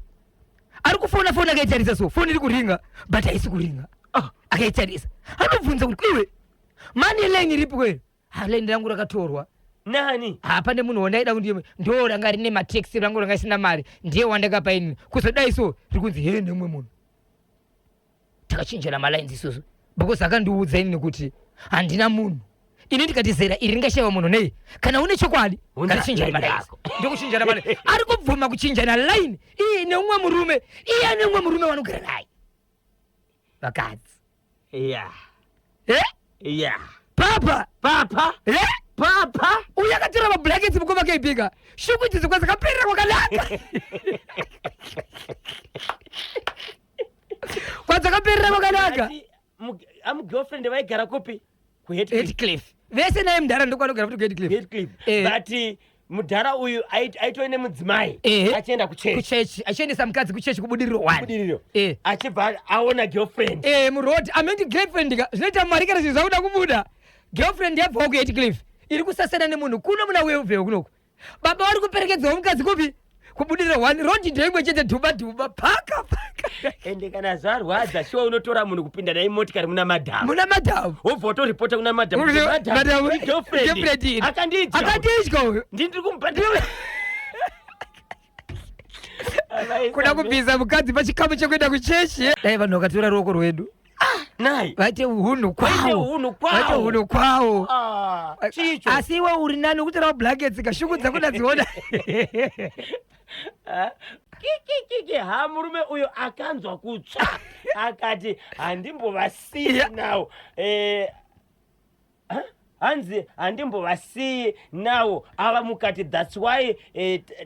Speaker 2: Ari kufona foni akaitarisa so foni iri kuringa but haisi kuringa.
Speaker 1: Ah.
Speaker 2: Akaitarisa anobvunza kuti iwe mani line iripi kweri? Ha, line rangu rakatorwa.
Speaker 1: Nani?
Speaker 2: Ha, pane munhu wandaida kuti ndo ranga rine mateksi rangu ranga isina mari ndiye wandakapa ini. Kuzodai so riri kunzi he nemumwe munhu. Takachinjana malines isusu because akandiudza inini kuti handina munhu. Ini ndikati zera iri ringashaiwa munhu nei? Kana une chokwadi ngatichinjane malines. Ndokuchinjana malines. Ari kubvuma kuchinjana line iye neumwe murume, iye ane umwe murume wanogara naye. Vakadzi.
Speaker 1: Yeah.
Speaker 2: Eh?
Speaker 1: Yeah.
Speaker 2: Papa.
Speaker 1: Papa.
Speaker 2: Eh?
Speaker 1: Papa.
Speaker 2: Uyu akatora mablankets mukoma kaibika. Shuku idzi kwadzakaperera kwakanaka. Kwadzakaperera kwakanaka.
Speaker 1: Amu girlfriend vaigara kupi?
Speaker 2: Kuheadcliff. Vese naye mudhara ndokwanogara futi kuHeadcliff.
Speaker 1: Headcliff.
Speaker 2: Eh.
Speaker 1: But mudhara uyu aitove nemudzimai
Speaker 2: Eh.
Speaker 1: achienda kuchechi.
Speaker 2: Kuchechi achiendesa mukadzi kuchechi kubudiriro 1.
Speaker 1: Budiriro.
Speaker 2: Eh.
Speaker 1: Achibva aona girlfriend.
Speaker 2: Eh, muroad amenti girlfriend ka zvinoita mari kana zvinhu zvakuda kubuda. Girlfriend yabvawo kuHeadcliff iri kusasana nemunhu kuno muna Welvale kunoku. Baba vari kuperekedzawo mukadzi kupi? Kubudirira 1 road ndeimwe chete dhuba dhuba paka paka.
Speaker 1: Ende kana zvarwadza shuwa unotora munhu kupinda naye motikari muna madhamu.
Speaker 2: Muna madhamu.
Speaker 1: Wobva watoripota kuna madhamu.
Speaker 2: Kuti
Speaker 1: Madhamu,
Speaker 2: madhamu,
Speaker 1: girlfriend.
Speaker 2: girlfriend iri.
Speaker 1: Akandidya.
Speaker 2: Akandidya uyu.
Speaker 1: Ndini ndiri kumubhadhara.
Speaker 2: Kuda kubvisa mukadzi pachikamu chekuenda kuchechi. Dai vanhu vakatora ruoko rwedu.
Speaker 1: Nai.
Speaker 2: Vaite hunhu
Speaker 1: Vaite
Speaker 2: kwawo.
Speaker 1: hunhu kwawo.
Speaker 2: Vaite hunhu kwawo.
Speaker 1: Ah, chicho.
Speaker 2: Asi iwe uri nani ukutorawo blankets kashuku dzako ndadziona.
Speaker 1: Ah, kikikiki ha murume uyo akanzwa kutsva akati handimbovasiyi nawo. Eh, ha? Hanzi handimbovasiyi nawo ava mukati, that's why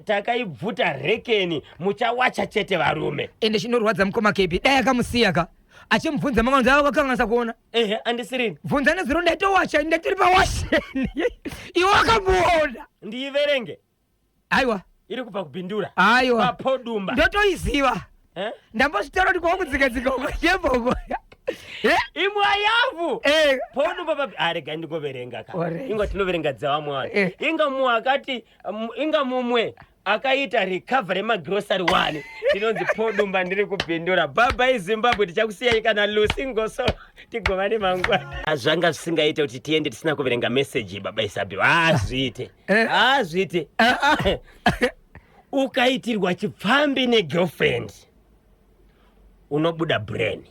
Speaker 1: takaibvuta rekeni muchawacha chete varume.
Speaker 2: Ende chinorwadza mukoma kepi dai akamusiya ka achimubvunza mangwanzi ava wakanganisa kuona.
Speaker 1: Ehe, andisirini.
Speaker 2: Bvunza nezuro ndaitowacha ndatori pawasheni iwe wakamuona.
Speaker 1: Ndiiverenge.
Speaker 2: Aiwa.
Speaker 1: Iri kubva kubhindura.
Speaker 2: Aiwa.
Speaker 1: Papodumba.
Speaker 2: Ndotoiziva.
Speaker 1: Eh?
Speaker 2: Ndambozvitaura kuti kwakudzika-dzika uko yemboko. Eh?
Speaker 1: Imwa yavu.
Speaker 2: Eh.
Speaker 1: Podumba papi. Ah, rega ndingoverenga ka.
Speaker 2: Alright.
Speaker 1: Inga tinoverenga dzavamwe vanhu.
Speaker 2: Eh.
Speaker 1: Inga mumwe akati inga mumwe akaita recovery magrocery 1 tinonzi Podumba ndiri kupindura. Bye bye Zimbabwe, tichakusiyai kana Lucy Ngoso tigova nemangwana. Zvanga zvisingaite kuti tiende tisina kuverenga message baba Isabel. Hazviite.
Speaker 2: Eh.
Speaker 1: Hazviite. Ukaitirwa chipfambi negirlfriend unobuda brain.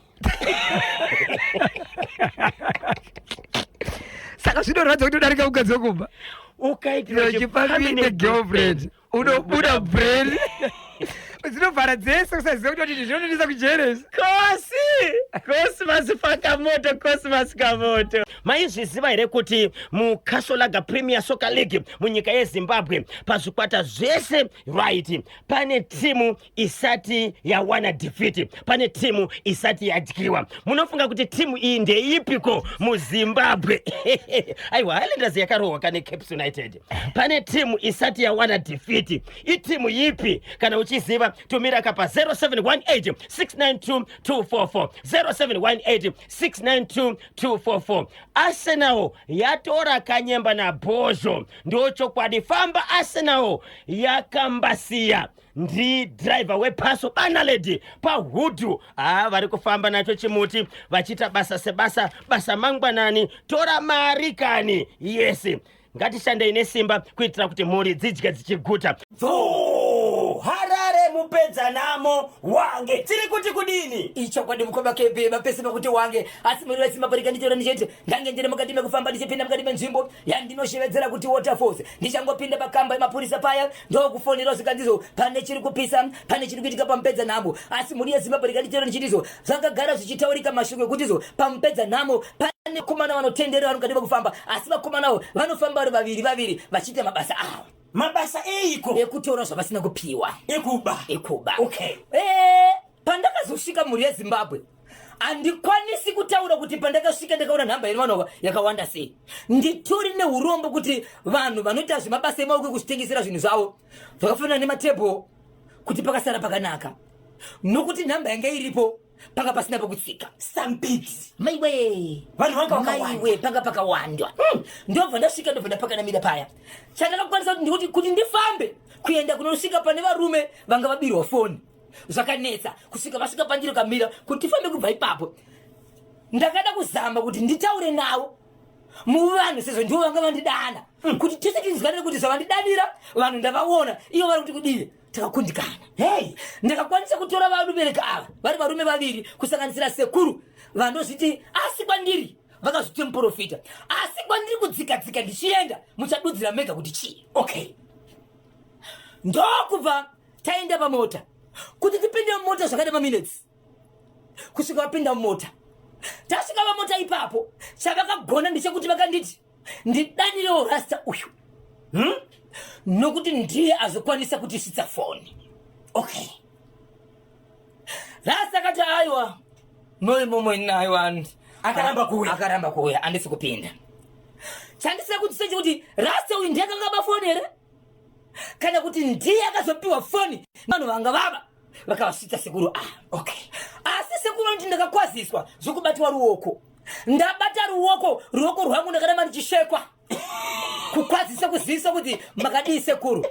Speaker 2: Saka zvinorwadza kuti udarika mukadzi wekumba.
Speaker 1: Ukaitirwa
Speaker 2: Chipfambi negirlfriend unobuda brain. Dzinovhara dzese usaziva kuti kuti zvinononisa kujeresa.
Speaker 1: Kosi! Cosmas Fakamoto, Cosmas Kamoto. Maizviziva here kuti muCastle Lager Premier Soccer League munyika yeZimbabwe pazvikwata zvese right pane timu isati yawana defeat, pane timu isati yadyiwa. Munofunga kuti timu iyi ndeipiko muZimbabwe? Aiwa, Highlanders yakarohwa kane Caps United. Pane timu isati yawana defeat, itimu yipi? Kana uchiziva tumira kapa 0718 692 244, 0718 692 244. Arsenal yatora kanyemba nabhozho, ndochokwadi. Famba Arsenal yakambasiya ndi driver wepaso banaledi pahudhu. Ha, vari kufamba nacho chimuti vachiita basa sebasa basa mangwanani. Tora mari kani. Yes, ngatishandei nesimba kuitira kuti mhuri dzidye dzichiguta. Harare mupedza namo wange tiri kuti kudini?
Speaker 2: Ichokwadi mukoma KB, mapese pakuti wange. Asi muri vezimbabwe ndichora ndichiti ndange ndiri mukati mekufamba ndichipinda mukati menzvimbo yandinoshevedzera kuti Waterfalls. Ndichangopinda pakamba yemapurisa paya ndokufonera zvikanzizo pane chiri kupisa, pane chiri kuitika pamupedza nhamo. Asi mhuri yeZimbabwe ndichora ndichitizo zvakagara zvichitaurika mashoko ekutizo pamupedza nhamo pane vakomana vanotenderera vari mukati mekufamba, asi vakomanawo vanofamba vari vaviri vaviri vachiita mabasa avo.
Speaker 1: Mabasa eiko?
Speaker 2: Ekutora zvavasina kupiwa.
Speaker 1: Ekuba.
Speaker 2: Ekuba.
Speaker 1: Okay.
Speaker 2: Pandakazosvika mhuri yeZimbabwe handikwanisi kutaura kuti pandakasvika ndakaona nhamba yevanhu yakawanda sei. Nditori neurombo kuti vanhu vanoita zvemabasa emaoko ekuzvitengesera zvinhu zvavo zvakafanana nematebho kuti pakasara pakanaka, nokuti nhamba yanga iripo panga pasina pekutsika.
Speaker 1: Stampede.
Speaker 2: Maiwe.
Speaker 1: Vanhu vanga vakawanda.
Speaker 2: Maiwe, panga pakawandwa. Ndobva ndasvika, ndobva ndapakanamira paya. Chandakakwanisa kuti ndikuti kuti ndifambe Kuenda kunosvika pane varume vanga vabirwa foni zvakanetsa kusvika vasvika pandiri kamira kuti tifambe kubva ipapo. Ndakada kuzama kuti nditaure navo muvanhu sezvo ndivo vanga vandidana kuti tese tinzwanire kuti zvavandidanira vanhu ndavaona ivo vari kuti kudii. Takakundikana.
Speaker 1: Hey.
Speaker 2: Ndakakwanisa kutora varubereki ava vari varume vaviri kusanganisira sekuru vandozviti asi kwandiri vakazviti muprofita, asi kwandiri kudzika-dzika ndichienda muchadudzira mega kuti chii.
Speaker 1: Okay.
Speaker 2: Ndokubva taenda pamota kuti tipinde mumota zvakaita maminutes kusvika vapinda mumota. Tasvika pamota ipapo, chavakagona ndechekuti vakanditi ndidanirewo rasta uyu, Nokuti ndiye azokwanisa kutisvitsa foni.
Speaker 1: Okay.
Speaker 2: Rasta akati aiwa, moyo aiwa.
Speaker 1: Akaramba kuuya.
Speaker 2: Akaramba kuuya, andisi kupinda. Chandisina kuti sechekuti rasta uyu ndiye akanga aba foni here kana kuti ndiye akazopiwa foni vanhu vanga vava vakavasvitsa sekuru. Ah,
Speaker 1: Okay.
Speaker 2: Asi sekuru vanoti ndakakwaziswa zvokubatiwa ruoko. Ndabata ruoko, ruoko rwangu ndakaramba ndichishekwa kukwazisa, kuzivisa kuti makadii sekuru.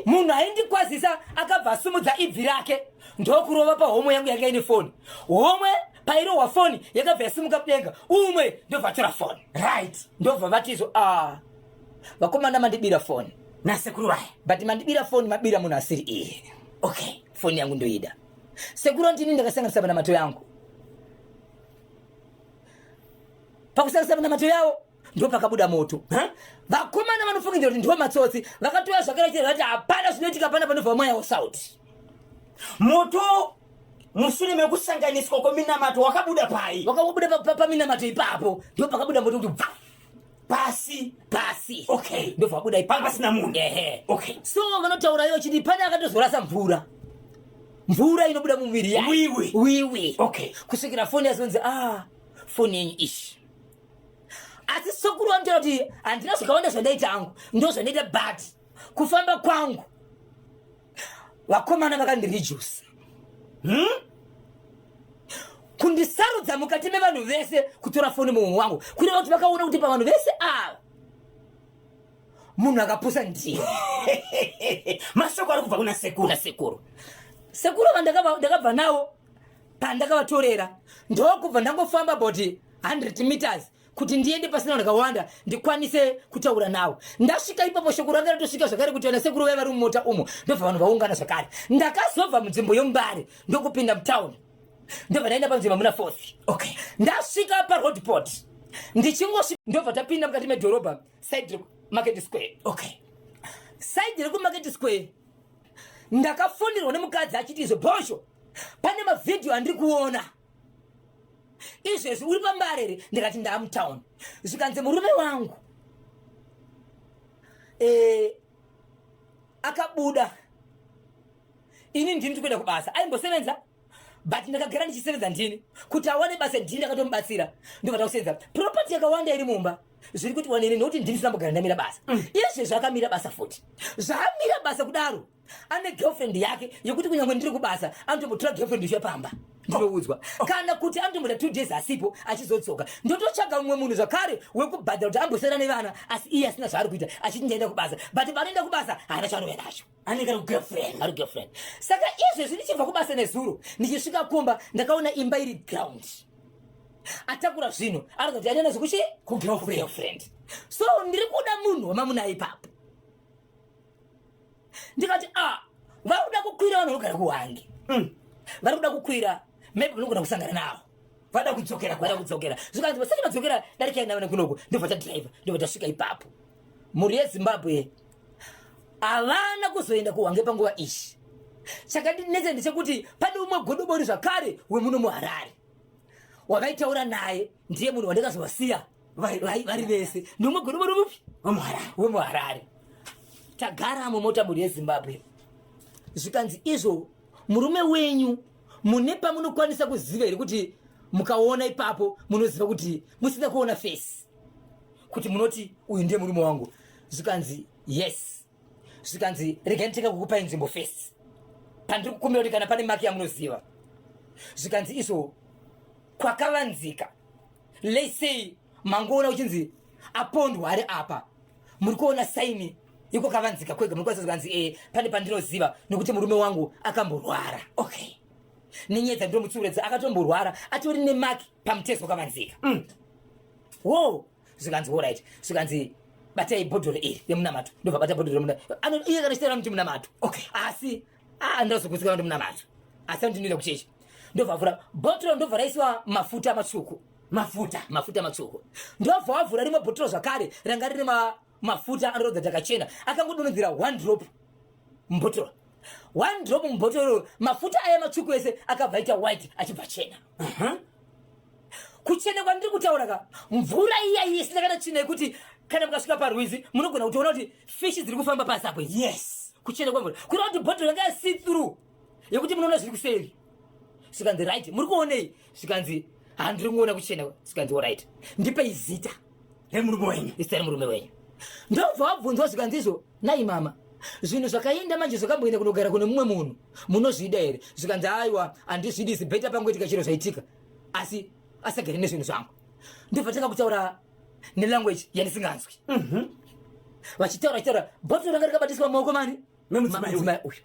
Speaker 2: Munhu aindikwazisa akabva asumudza ibvi rake ndokurova pahomwe yangu yanga ine foni. Homwe pairohwa foni yakabva yasimuka mudenga, umwe ndobva atora foni. Ndobva vatizo, a vakomana, mandibira foni.
Speaker 1: Nasekuru vaya.
Speaker 2: But mandibira foni, mabira munhu asiri iye. Foni yangu ndoida. Sekuru ndini ndakasanganisa manamato yangu. Pakusanganisa manamato yavo ndo pakabuda moto. Vakomana vanofungidzira kuti ndiwo matsotsi vakatouya zvakare chete vati hapana zvinoitika pana panobva mweya wesauti.
Speaker 1: Moto mushure mekusanganiswa kweminamato wakabuda pai?
Speaker 2: Wakabuda paminamato ipapo, ndo pakabuda moto kuti bva.
Speaker 1: Pasi.
Speaker 2: Pasi.
Speaker 1: Okay.
Speaker 2: Ndobva wabuda ipapo.
Speaker 1: Panga pasina munhu.
Speaker 2: Ehe.
Speaker 1: Okay.
Speaker 2: So vanotaura ivo chiti pane akatozorasa mvura, mvura inobuda mumuviri yayo.
Speaker 1: Wiwi.
Speaker 2: Wiwi.
Speaker 1: Okay.
Speaker 2: Kusvikira foni yazonzi, ah, foni yenyu ishi. Asi sekuru vanotaura kuti handina zvakawanda zvandaita angu, ndo zvandaita, but kufamba kwangu vakomana vakandiredusa, Kundisarudza mukati mevanhu vese kutora foni mumwe wangu kureva kuti vakaona kuti pavanhu vese ava munhu akapusa ndiye.
Speaker 1: Mashoko ari kubva kuna sekuru.
Speaker 2: Kuna sekuru. Sekuru ava ndakabva navo pandakavatorera, ndokubva ndangofamba about 100 meters kuti ndiende pasina vanhu vakawanda ndikwanise kutaura navo. Ndasvika ipapo, shoko ranga ratosvika zvakare kuti vana sekuru vaiva vari mumota umo. Ndobva vanhu vaungana zvakare. Ndakazobva munzvimbo yomumbare ndokupinda mutauni, ndobva ndaenda panzvimbo muna Fourth. Ndasvika paroadport, ndichingosvika ndobva tapinda mukati medhorobha, side Market Square. Side rekuMarket Square ndakafonderwa nemukadzi achiti izvo, "Bhosho, pane mavhidhiyo andiri kuona izvezvi, uri pambare here?" Ndikati ndaamutown. Zvikanzi murume wangu akabuda, ini ndini tikuenda kubasa. Aimbosevenza but ndakagara ndichisevenza ndini kuti awane basa, ndini ndakatomubatsira. Ndobva takusevenza property yakawanda iri mumba zviri kuti wanene nokuti ndini sinambogara ndamira basa. Izvezvi akamira basa futi. Zvaamira basa kudaro, ane girlfriend yake yekuti kunyange ndiri kubasa anotombotora girlfriend ichiya pamba, ndinoudzwa, kana kuti anotomboita 2 days asipo achizodzoka. Ndototsvaga mumwe munhu zvakare wekubhadhara kuti ambosiyana nevana, asi iye asina zvaari kuita, achiti ndaenda kubasa, but panoenda kubasa haana chaanouya nacho.
Speaker 1: Anenge ari kugirlfriend.
Speaker 2: Ari girlfriend. Saka izvezvi ndichibva kubasa nezuro, ndichisvika kumba ndakaona imba iri ground, atakura zvinhu ari kuti aenda nazvo kuchi
Speaker 1: Kugirlfriend.
Speaker 2: Girlfriend. So ndiri kuda munhu wamamuna ipapo. Ndikati a vari kuda kukwira vanhu vanogara kuHwange, vari kuda kukwira, maybe unogona kusangana navo.
Speaker 1: Vada kudzokera.
Speaker 2: Vada kudzokera. Zvikanzi vasati vadzokera darikai navo nekunoku. Ndobva tadhiraivha, ndobva tasvika ipapo. Mhuri yeZimbabwe, havana kuzoenda kuHwange panguva iyi. Chakandinetsa ndechekuti pane umwe godobori zvakare wemuno muHarare wavaitaura naye, ndiye munhu wandakazovasiya vari vese nomwe godobori mupi?
Speaker 1: Wemuharare.
Speaker 2: Wemuharare. Tagara mumota, mhuri yeZimbabwe, zvikanzi izvo, murume wenyu mune pamunokwanisa kuziva here kuti mukaona ipapo munoziva kuti musina kuona face kuti munoti uyu ndiye murume wangu? Zvikanzi yes. Zvikanzi regai nditenga kukupai nzvimbo first pandiri kukumbira kuti kana pane maki yamunoziva. Zvikanzi izvo kwakavanzika, let's say mangoona uchinzi apondwa ari apa, muri kuona saini. Iko kavanzika kwega munokwanisa zvikanzi e pane pandinoziva nokuti murume wangu akamborwara.
Speaker 1: Okay.
Speaker 2: Nenyaya dzandinomutsiuredza akatomborwara atori nemaki pamutezo wakavanzika. Wo zvikanzi alright, zvikanzi batai bhodhoro iri remunamato. Ndobva bata bhodhoro remunamato. Iye kana chitaura kuti munamato.
Speaker 1: Okay.
Speaker 2: Asi ndazokutsika kuti munamato. Asi andinoenda kuchechi. Ndobva vhura bhotoro, ndobva raisiwa mafuta matsvuku.
Speaker 1: Mafuta.
Speaker 2: Mafuta matsvuku. Ndobva wavhura rimwe bhotoro zvakare ranga rine mafuta anorodza takachena. Akangodonhedzera one drop mubhotoro. One drop mubhotoro, mafuta aya matsvuku ese akabva aita white achibva chena. Kuchena kwandiri kutaura ka, mvura iya iya isina kana tsvina yekuti kana mukasvika parwizi munogona kutoona kuti fishi dziri kufamba pasi apo idzi.
Speaker 1: Yes.
Speaker 2: Kuchena kwemvura. Kureva kuti bhotoro ranga see through yekuti munoona zviri kuseri. Zvikanzi right, muri kuonei? Zvikanzi handiri kuona kuchena. Zvikanzi alright, ndipei zita
Speaker 1: remurume wenyu.
Speaker 2: Zita remurume wenyu. Ndobva wabvunzwa zvikanzi izvo, nai mama, zvinhu zvakaenda manje zvakamboenda kunogara kune mumwe munhu, munozvida here? Zvikanzi aiwa, handizvidi, zibheta pangoitika chiro zvaitika, asi asagare nezvinhu zvangu. Ndobva tanga kutaura nelanguage yandisinganzwi. Vachitaura vachitaura, bhotoro ranga rakabatiswa mumaoko mani?
Speaker 1: Nemudzimai uyu.
Speaker 2: Mudzimai uyu.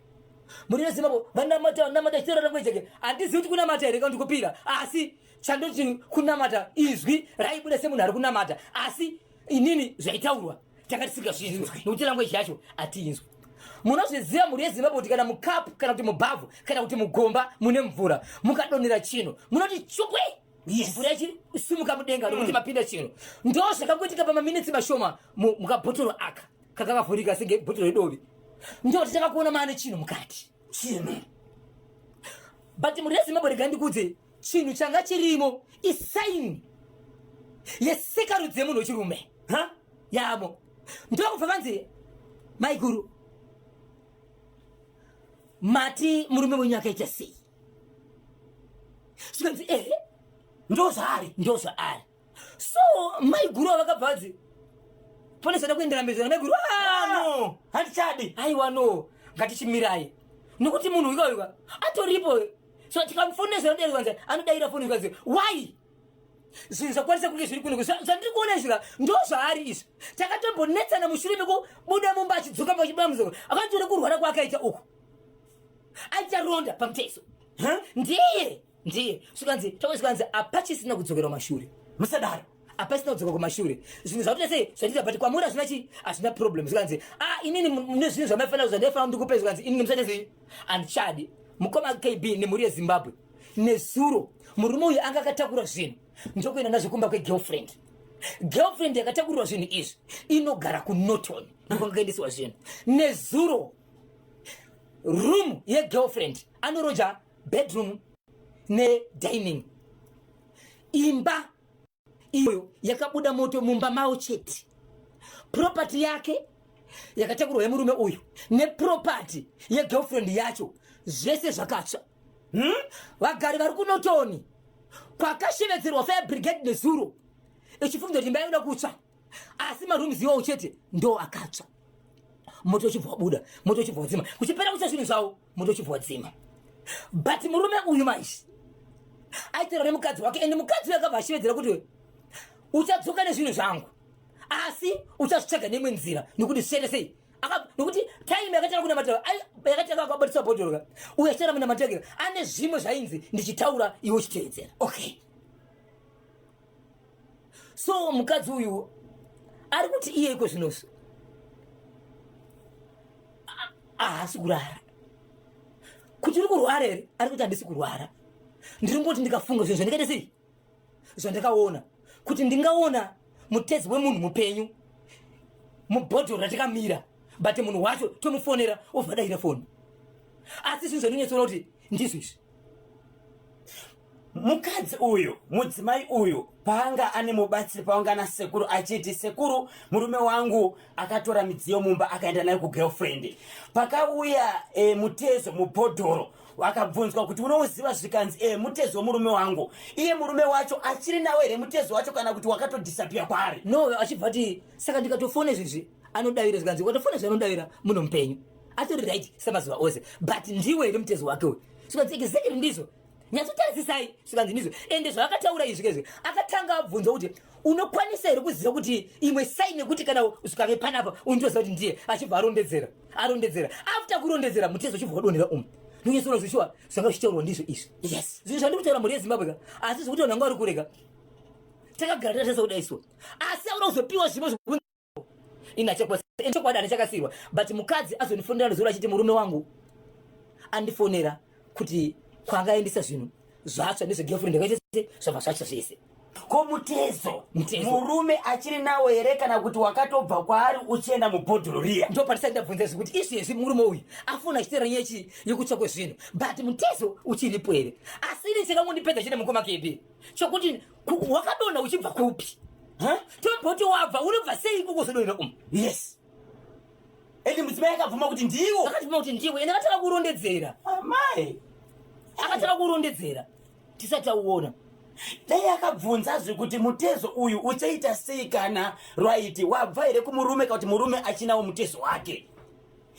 Speaker 2: Muri veZimbabwe vanamata namata chitaura language yake. Handizivi kuti kunamata here kana kuti kupira, asi chandoti kunamata izwi raibuda semunhu ari kunamata, asi inini zvaitaurwa tanga tisingazvinzwi nokuti language yacho hatiinzwi. Munozviziva mhuri yeZimbabwe kuti kana mukapu kana kuti mubhavhu kana kuti mugomba mune mvura, mukadonhera chinhu munoti chukwe.
Speaker 1: Yes.
Speaker 2: Mvura ichisimuka mudenga nokuti mapinda chinhu. Ndo zvakangoitika pamaminitsi mashoma mukabhotoro aka kakakavhurika senge bhotoro redovi, ndo titakakuona maane chinhu mukati.
Speaker 1: Chinhu.
Speaker 2: But mhuri yeZimbabwe, rega ndikudze, chinhu changa chirimo isign yesikarudzi yemunhu wechirume.
Speaker 1: Ha?
Speaker 2: Yamo. Ndokubva vanzi maiguru, mati murume wenyu akaita sei? Zvikanzi ehe,
Speaker 1: ndo zvaari.
Speaker 2: Ndo zvaari. So maiguru ava vakabva vanzi pane zvada kuendera mberi. Maiguru,
Speaker 1: ah, no, handichadi.
Speaker 2: Aiwa, no, ngatichimirai nokuti munhu wika wika atoripo, so tikamufonera zvanodaira kwanzi anodaira foni. Kwanzi why zvinhu zvakwanisa kunge zviri kuno zvandiri kuona izvika ndo zvaari izvi. Takatombonetsana mushure mekubuda mumba achidzoka pachibuda muzoko akandiona kurwara kwaakaita uku, aita ronda pamutezo. Ndiye ndiye. Zvikanzi zvikanzi apachisina kudzokera kumashure.
Speaker 1: Musadaro.
Speaker 2: Apasina kudzoka kumashure, zvinhu zvakuita sei zvatiita, but kwamuri hazvina chi hazvina problem. Zvikanzi ah, inini mune zvinhu zvamaifanira zvandaifanira ndikupe. Zvikanzi inini musaite sei, handichadi. Mukoma KB nemhuri yeZimbabwe, nezuro murume uyu anga akatakura zvinhu ndokuenda nazvo kumba kwegirlfriend. Girlfriend yakatakurirwa zvinhu izvi inogara kuNorton, ndokwanga zvinhu. Nezuro room yegirlfriend anoroja bedroom nedining, imba iyoyo yakabuda moto mumba mavo chete. Property yake yakatakurwa yemurume uyu neproperty yegirlfriend yacho zvese zvakatsva. Vagari vari kuNorton, kwakashevedzerwa fire brigade nezuro ichifunga kuti imba yaida kutsva, asi marooms iwawo chete ndo akatsva. Moto uchibva wabuda, moto uchibva wadzima, kuchipera kutsva zvinhu zvavo, moto uchibva wadzima. But murume uyu manje aitaura nemukadzi wake, ende mukadzi uyu akabva ashevedzera kuti uchadzoka nezvinhu zvangu, asi uchazvitsvaga neimwe nzira nekuti zvichaita sei. Nokuti time yakatanga kunamata, yakatanga akabatisa bhodhoro ka, uyo achitaura munamato yake ane zvimwe zvainzi ndichitaura iwe uchiteedzera.
Speaker 1: Okay.
Speaker 2: So mukadzi uyu ari kuti iye iko zvinozvi haasi kurara. Kuti uri kurwara here? Ari kuti handisi kurwara, ndiri ngoti ndikafunga zvinhu zvandikaita sei, zvandakaona, kuti ndingaona mutezi wemunhu mupenyu mubhodhoro ratikamira, but munhu wacho tomufonera obva daira foni, asi zvinhu zvandinonyatsoona kuti ndizvo izvi.
Speaker 1: Mukadzi uyu, mudzimai uyu, paanga ane mubatsiri, paanga nasekuru, achiti sekuru, murume wangu akatora midziyo mumba akaenda nayo kugirlfriend, pakauya mutezo mubhodhoro, akabvunzwa kuti unouziva, zvikanzi mutezo wemurume wangu. Iye murume wacho achiri nawo here mutezo wacho, kana kuti wakatodisappear kwaari?
Speaker 2: No, achibva ati saka ndikatofona izvezvi anodavira. Zvikanzi ukatofona izvi anodavira, munhu mupenyu atori right samazuva ose, but ndiwe here mutezo wake uyu? Zvikanzi exactly ndizvo. Nyatsotarisisai, zvikanzi ndizvo. Ende zvavakataura izvi kezve, akatanga abvunzwa kuti unokwanisa here kuziva kuti imwe sign yekuti kana zvikave panapa unotoziva kuti ndiye, achibva arondedzera, arondedzera. After kurondedzera, mutezo uchibva wadonhera umu. Ndonyatsoona zvishuwa zvanga zvichitaurwa ndizvo izvi. Zvinhu zvandiri kutaura, mhuri yeZimbabwe ka, asi zvekuti vanhu vanga vari kurega takagara tatarisa kudai so, asi auda kuzopiwa zvimwe zvoku ini chokwadi handichakasirwa. But mukadzi azondifonera nezuro achiti murume wangu andifonera kuti kwaangaendesa zvinhu zvatsva nezvegirlfriend yakaita se zvabva zvatsva zvese.
Speaker 1: Ko mutezo?
Speaker 2: Mutezo.
Speaker 1: Murume achiri nawo here, kana kuti wakatobva kwaari uchienda mubhodhoro riya?
Speaker 2: Ndo pandisati ndabvunza izvi kuti izvezvi murume uyu afona achiteera nyaya yekutsva kwezvinhu, but mutezo uchiripo here? Asi ini chakangondipedza chine mukoma kebi chokuti wakadonha uchibva kupi?
Speaker 1: Huh?
Speaker 2: Tomboti wabva, unobva sei ikoko uzodonhera umu?
Speaker 1: Yes, ende mudzimai akabvuma kuti ndiwo.
Speaker 2: Akatibvuma kuti ndiwo, ende akatanga kurondedzera.
Speaker 1: Amai.
Speaker 2: Akatanga kurondedzera tisati tauona.
Speaker 1: Dai akabvunzazve kuti mutezo uyu uchaita sei kana rwaiti wabva here kumurume, kana kuti murume achinawo mutezo wake,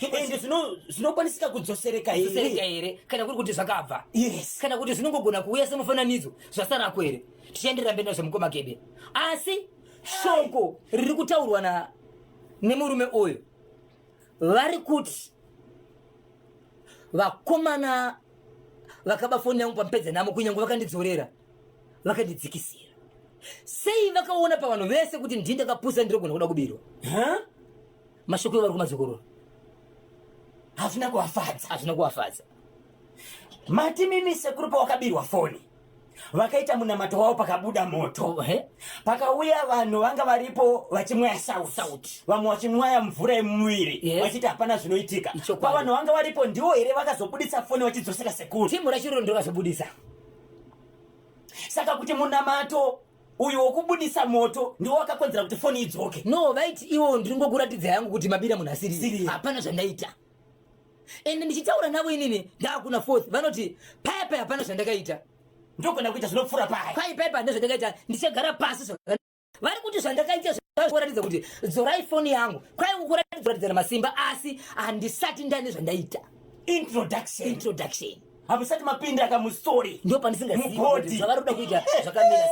Speaker 1: ende zvinokwanisika kudzosereka
Speaker 2: Zvisereka here? Here, kana kuri kuti zvakabva?
Speaker 1: Yes.
Speaker 2: Kana kuti zvinongogona kuuya semufananidzo zvasarako here? Tichaenderera mberi nazvo, mukoma Kebe. Asi shoko riri kutaurwa na nemurume uyu, vari kuti vakomana vakaba foni yangu pamupedza namo, kunyange vakandidzorera, vakandidzikisira. Sei vakaona pavanhu vese kuti ndii ndakapusa, ndirogona kuda kubirwa?
Speaker 1: Huh?
Speaker 2: Mashoko evari kumadzokorora.
Speaker 1: Hazvina kuvafadza.
Speaker 2: Hazvina kuvafadza.
Speaker 1: Mati mimi sekuru pawakabirwa foni vakaita munamato wavo, pakabuda moto.
Speaker 2: Oh, he?
Speaker 1: Pakauya vanhu vanga varipo vachimwaya sauti.
Speaker 2: Sauti.
Speaker 1: Vamwe vachimwaya mvura yemumuviri, vachiti hapana zvinoitika.
Speaker 2: Ichokwadi.
Speaker 1: Pavanhu vanga varipo, ndiwo here vakazobuditsa foni vachidzosera sekuru?
Speaker 2: Timu rachiro ndokazobudisa.
Speaker 1: Saka kuti munamato uyu wokubudisa moto ndiwo wakakonzera kuti foni idzoke?
Speaker 2: No, vaiti iwo ndiringokuratidza yangu kuti mabira munhu asiri.
Speaker 1: Siriye.
Speaker 2: Hapana zvandaita. Ende ndichitaura navo inini ndaakuna fourth, vanoti paya paya hapana zvandakaita.
Speaker 1: Ndogona kuita zvinopfuura paya.
Speaker 2: Kwai paya paya ndezvandakaita, ndichagara pasi vari kuti zvandakaita kuratidza kuti dzorai foni yangu, kwai kuratidzana masimba, asi handisati ndane zvandaita.
Speaker 1: Introduction.
Speaker 2: Introduction.
Speaker 1: Hamusati mapinda kamustori.
Speaker 2: Ndo pandisingazivi kuti
Speaker 1: Mubhodhi.
Speaker 2: zvavari kuda kuita zvakamira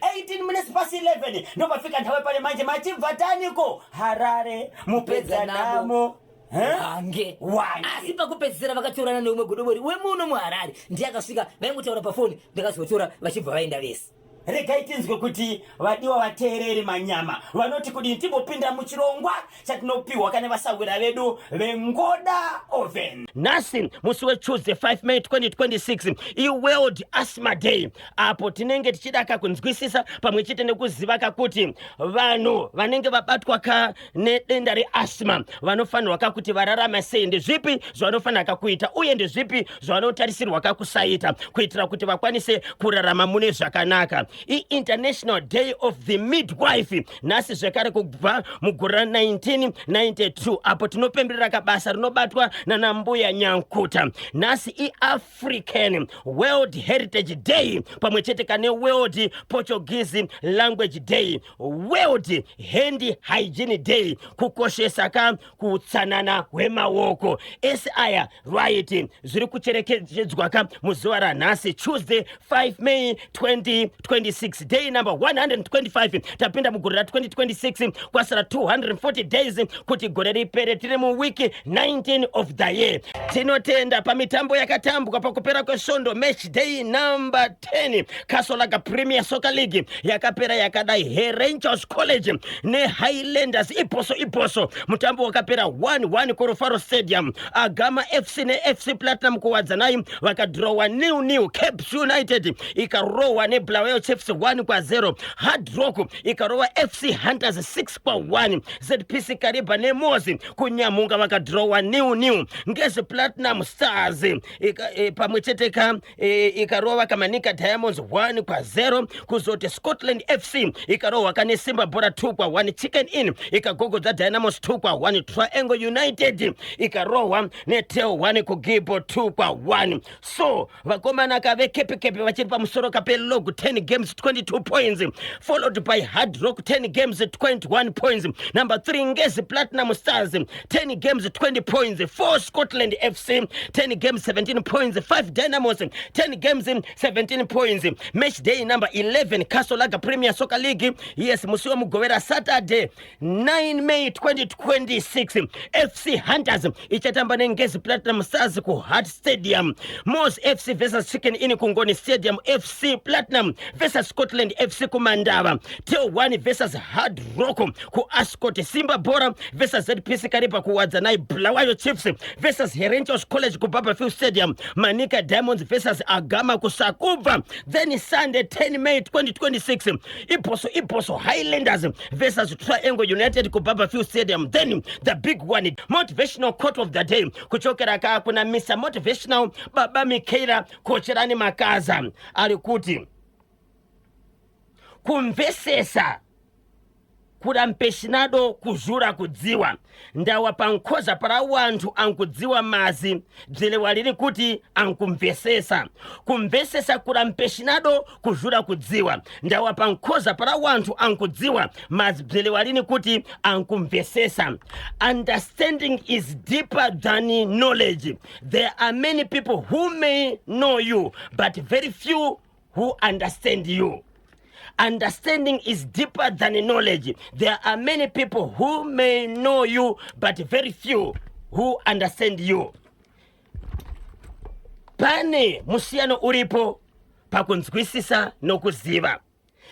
Speaker 2: sei.
Speaker 1: 18 minutes past 11, ndopafika nthawe pale manje machibva taniko Harare mupedza namo.
Speaker 2: Wange.
Speaker 1: Wange.
Speaker 2: Asi pakupedzisira vakatorana neumwe godobori wemuno muHarare, ndiye akasvika, vaingotaura pafoni, ndakazotora vachibva vaenda vese.
Speaker 1: Regai tinzwe kuti vadiwa vateereri manyama vanoti kudini. Timbopinda muchirongwa chatinopiwa kane vasawira vedu vengoda oven. Nhasi musi weTuesday 5 May 2026 iWorld Asthma Day, apo tinenge tichida kunzwisisa pamwe chete nekuziva kakuti vanhu vanenge vabatwa ka nedenda reasthma vanofanirwa kakuti vararama sei, ndezvipi zvavanofanira kakuita uye ndezvipi zvavanotarisirwa kakusaita kuitira kuti vakwanise kurarama mune zvakanaka. IInternational Day of the Midwife nhasi zvekare, kubva mugore ra1992, apo tinopemberera kabasa rinobatwa nanambuya nyankuta. Nhasi iAfrican World Heritage Day, pamwe chete kane World Portuguese Language Day, World Hand Hygiene Day, kukoshesa ka kutsanana hwemaoko. Ese aya, right, zviri kucherekedzwa ka muzuva ranhasi, Tuesday 5 May 2026, day number 125. Tapinda mugore ra2026, kwasara 240 days kuti gore ripere. Tiri muwiki 19 of the year. Tinotenda pamitambo yakatambwa pakupera kwesvondo. Match day number 10, Castle Lager Premier Soccer League, yakapera yakadai: Herentals College neHighlanders, iboso iboso, mutambo wakapera 1-1 kuRufaro Stadium. Agama FC neFC Platinum kuWadzanai vakadhirowa 0-0. Caps United ikarohwa neBulawayo Chiefs 1-0. Hard Rock ikarova FC Hunters 6-1. ZPC Kariba neMozi kuNyamhunga vakadhirowa 0-0. Ngezi Platinum Stars pamwe chete ka ikarova kaManica Diamonds 1-0. Kuzoti Scotland FC ikarohwa kane Simba Bhora 2-1. Chicken Inn ikagogodza Dynamos 2-1. Triangle United ikarohwa neTel 1 kuGibbo 2-1. So vakomana kaveKepekepe vachiri pamusoro kapelog 10 games. games, 22 points, followed by Hard Rock, 10 games, 21 points. Number 3, Ngezi Platinum Stars, 10 games, 20 points. 4, Scotland FC, 10 games, 17 points. 5, Dynamos, 10 games, 17 points. Match day number 11, Castle Lager Premier Soccer League. Yes, musi wemugovera, Saturday 9 May 2026, FC Hunters ichatamba neNgezi Platinum Stars kuHeart Stadium, Mos FC versus Chicken Inn kuNgoni Stadium, FC Platinum versus Scotland FC kuMandava, Tel 1 versus Hard Rock kuAscot, Simba Bora versus ZPC Kariba kuWadzanai, Bulawayo Chiefs versus Herentals College kuBarbourfields Stadium, Manica Diamonds versus Agama kuSakubva. Then Sunday 10 May 2026, Iboso Iboso Highlanders versus Triangle United kuBarbourfields Stadium. Then the big one, motivational quote of the day kuchokera ka kuna Mr Motivational, Baba Mikaela Kocherani Makaza, ari kuti kumvesesa kulampeshinado kuzhura kudziwa. Ndawa pankhoza para wanthu ankudziwa mazi bzilewa lili kuti ankumvesesa. Kumvesesa kulampeshinado kuzhura kudziwa. Ndawa pankhoza para wanthu ankudziwa mazi bzilewa lini kuti ankumvesesa. Understanding is deeper than knowledge. There are many people who may know you, but very few who understand you. Understanding is deeper than knowledge. There are many people who may know you, but very few who understand you. Pane musiyano uripo pakunzwisisa nokuziva,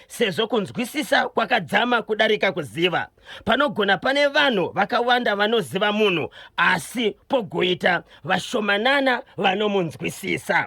Speaker 1: sezvo kunzwisisa kwakadzama kudarika kuziva. Panogona pane vanhu vakawanda vanoziva munhu, asi pogoita vashomanana vanomunzwisisa.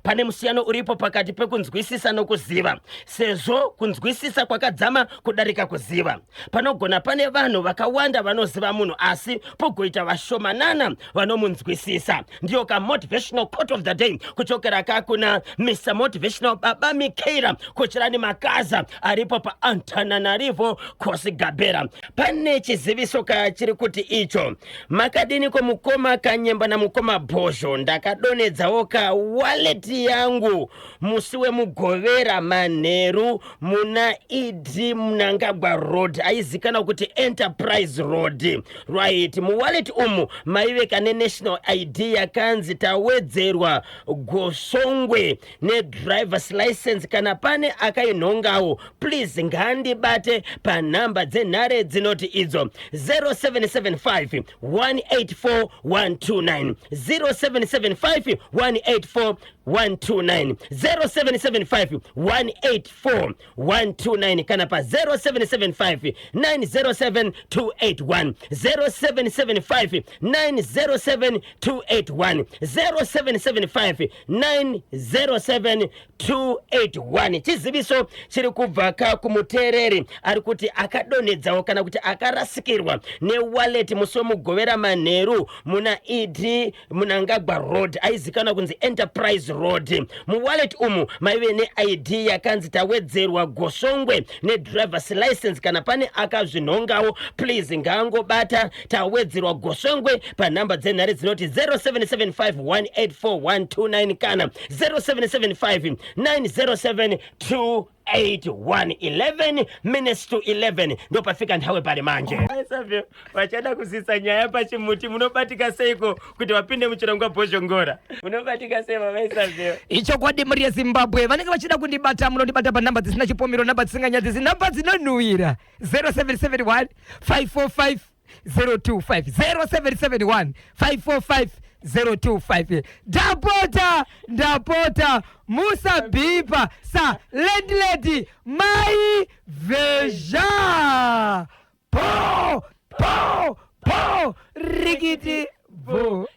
Speaker 1: Pane musiyano uripo pakati pekunzwisisa nokuziva, sezvo kunzwisisa kwakadzama kudarika kuziva. Panogona pane vanhu vakawanda vanoziva munhu, asi pogoita vashomanana vanomunzwisisa. Ndiyo kamotivational quote of the day kuchokera kakuna Mr Motivational, Baba Mikaira Kocherani Makaza, aripo paAntananarivo Kosigabera. Pane chiziviso kachiri kuti icho: makadini kwomukoma Kanyemba namukoma Bhozho? Ndakadonedzawo kawallet yangu musi wemugovera manheru muna ED Mnangagwa Road, aizikanwa kuti Enterprise Road, right? Muwallet umu maive kane national ID yakanzi Tawedzerwa Gosongwe nedrivers license. Kana pane akainhongawo, please ngandibate panhamba dzenhare dzinoti idzo 0775 184 129, 0775 184 129, 0775 184 129, kana pa 0775 907 281, 0775 907 281, 0775 907 281. Chiziviso chiri kubva ka kumuteereri ari kuti akadonhedzawo kana kuti akarasikirwa newallet musi wemugovera manheru muna ED Mnangagwa Road, aizikanwa kunzi Enterprise Road. Muwallet umu maive neID yakanzi Tawedzerwa Gosongwe nedrivers license. Kana pane akazvinhongawo, please ngaangobata Tawedzerwa Gosongwe panhamba dzenhare dzinoti 0775 184 129 kana 0775 907 281. 11 minutes to 11 ndopafika nthawi pali manje. Savio vachada kusisa nyaya pachimuti, munobatika seiko kuti vapinde muchirongwa Bhozhongora? Munobatika sei, mavaisavio?
Speaker 2: Ichokwadi, mhuri yeZimbabwe, vanenge vachida kundibata, munondibata panhamba dzisina chipomero, nhamba dzisinganyadzisi, nhamba dzinonhuwira: 0771 545 025, 0771 545 025. Ndapota, ndapota, musabhipa sa landlady mai Vezha. Po po po, rikiti bo.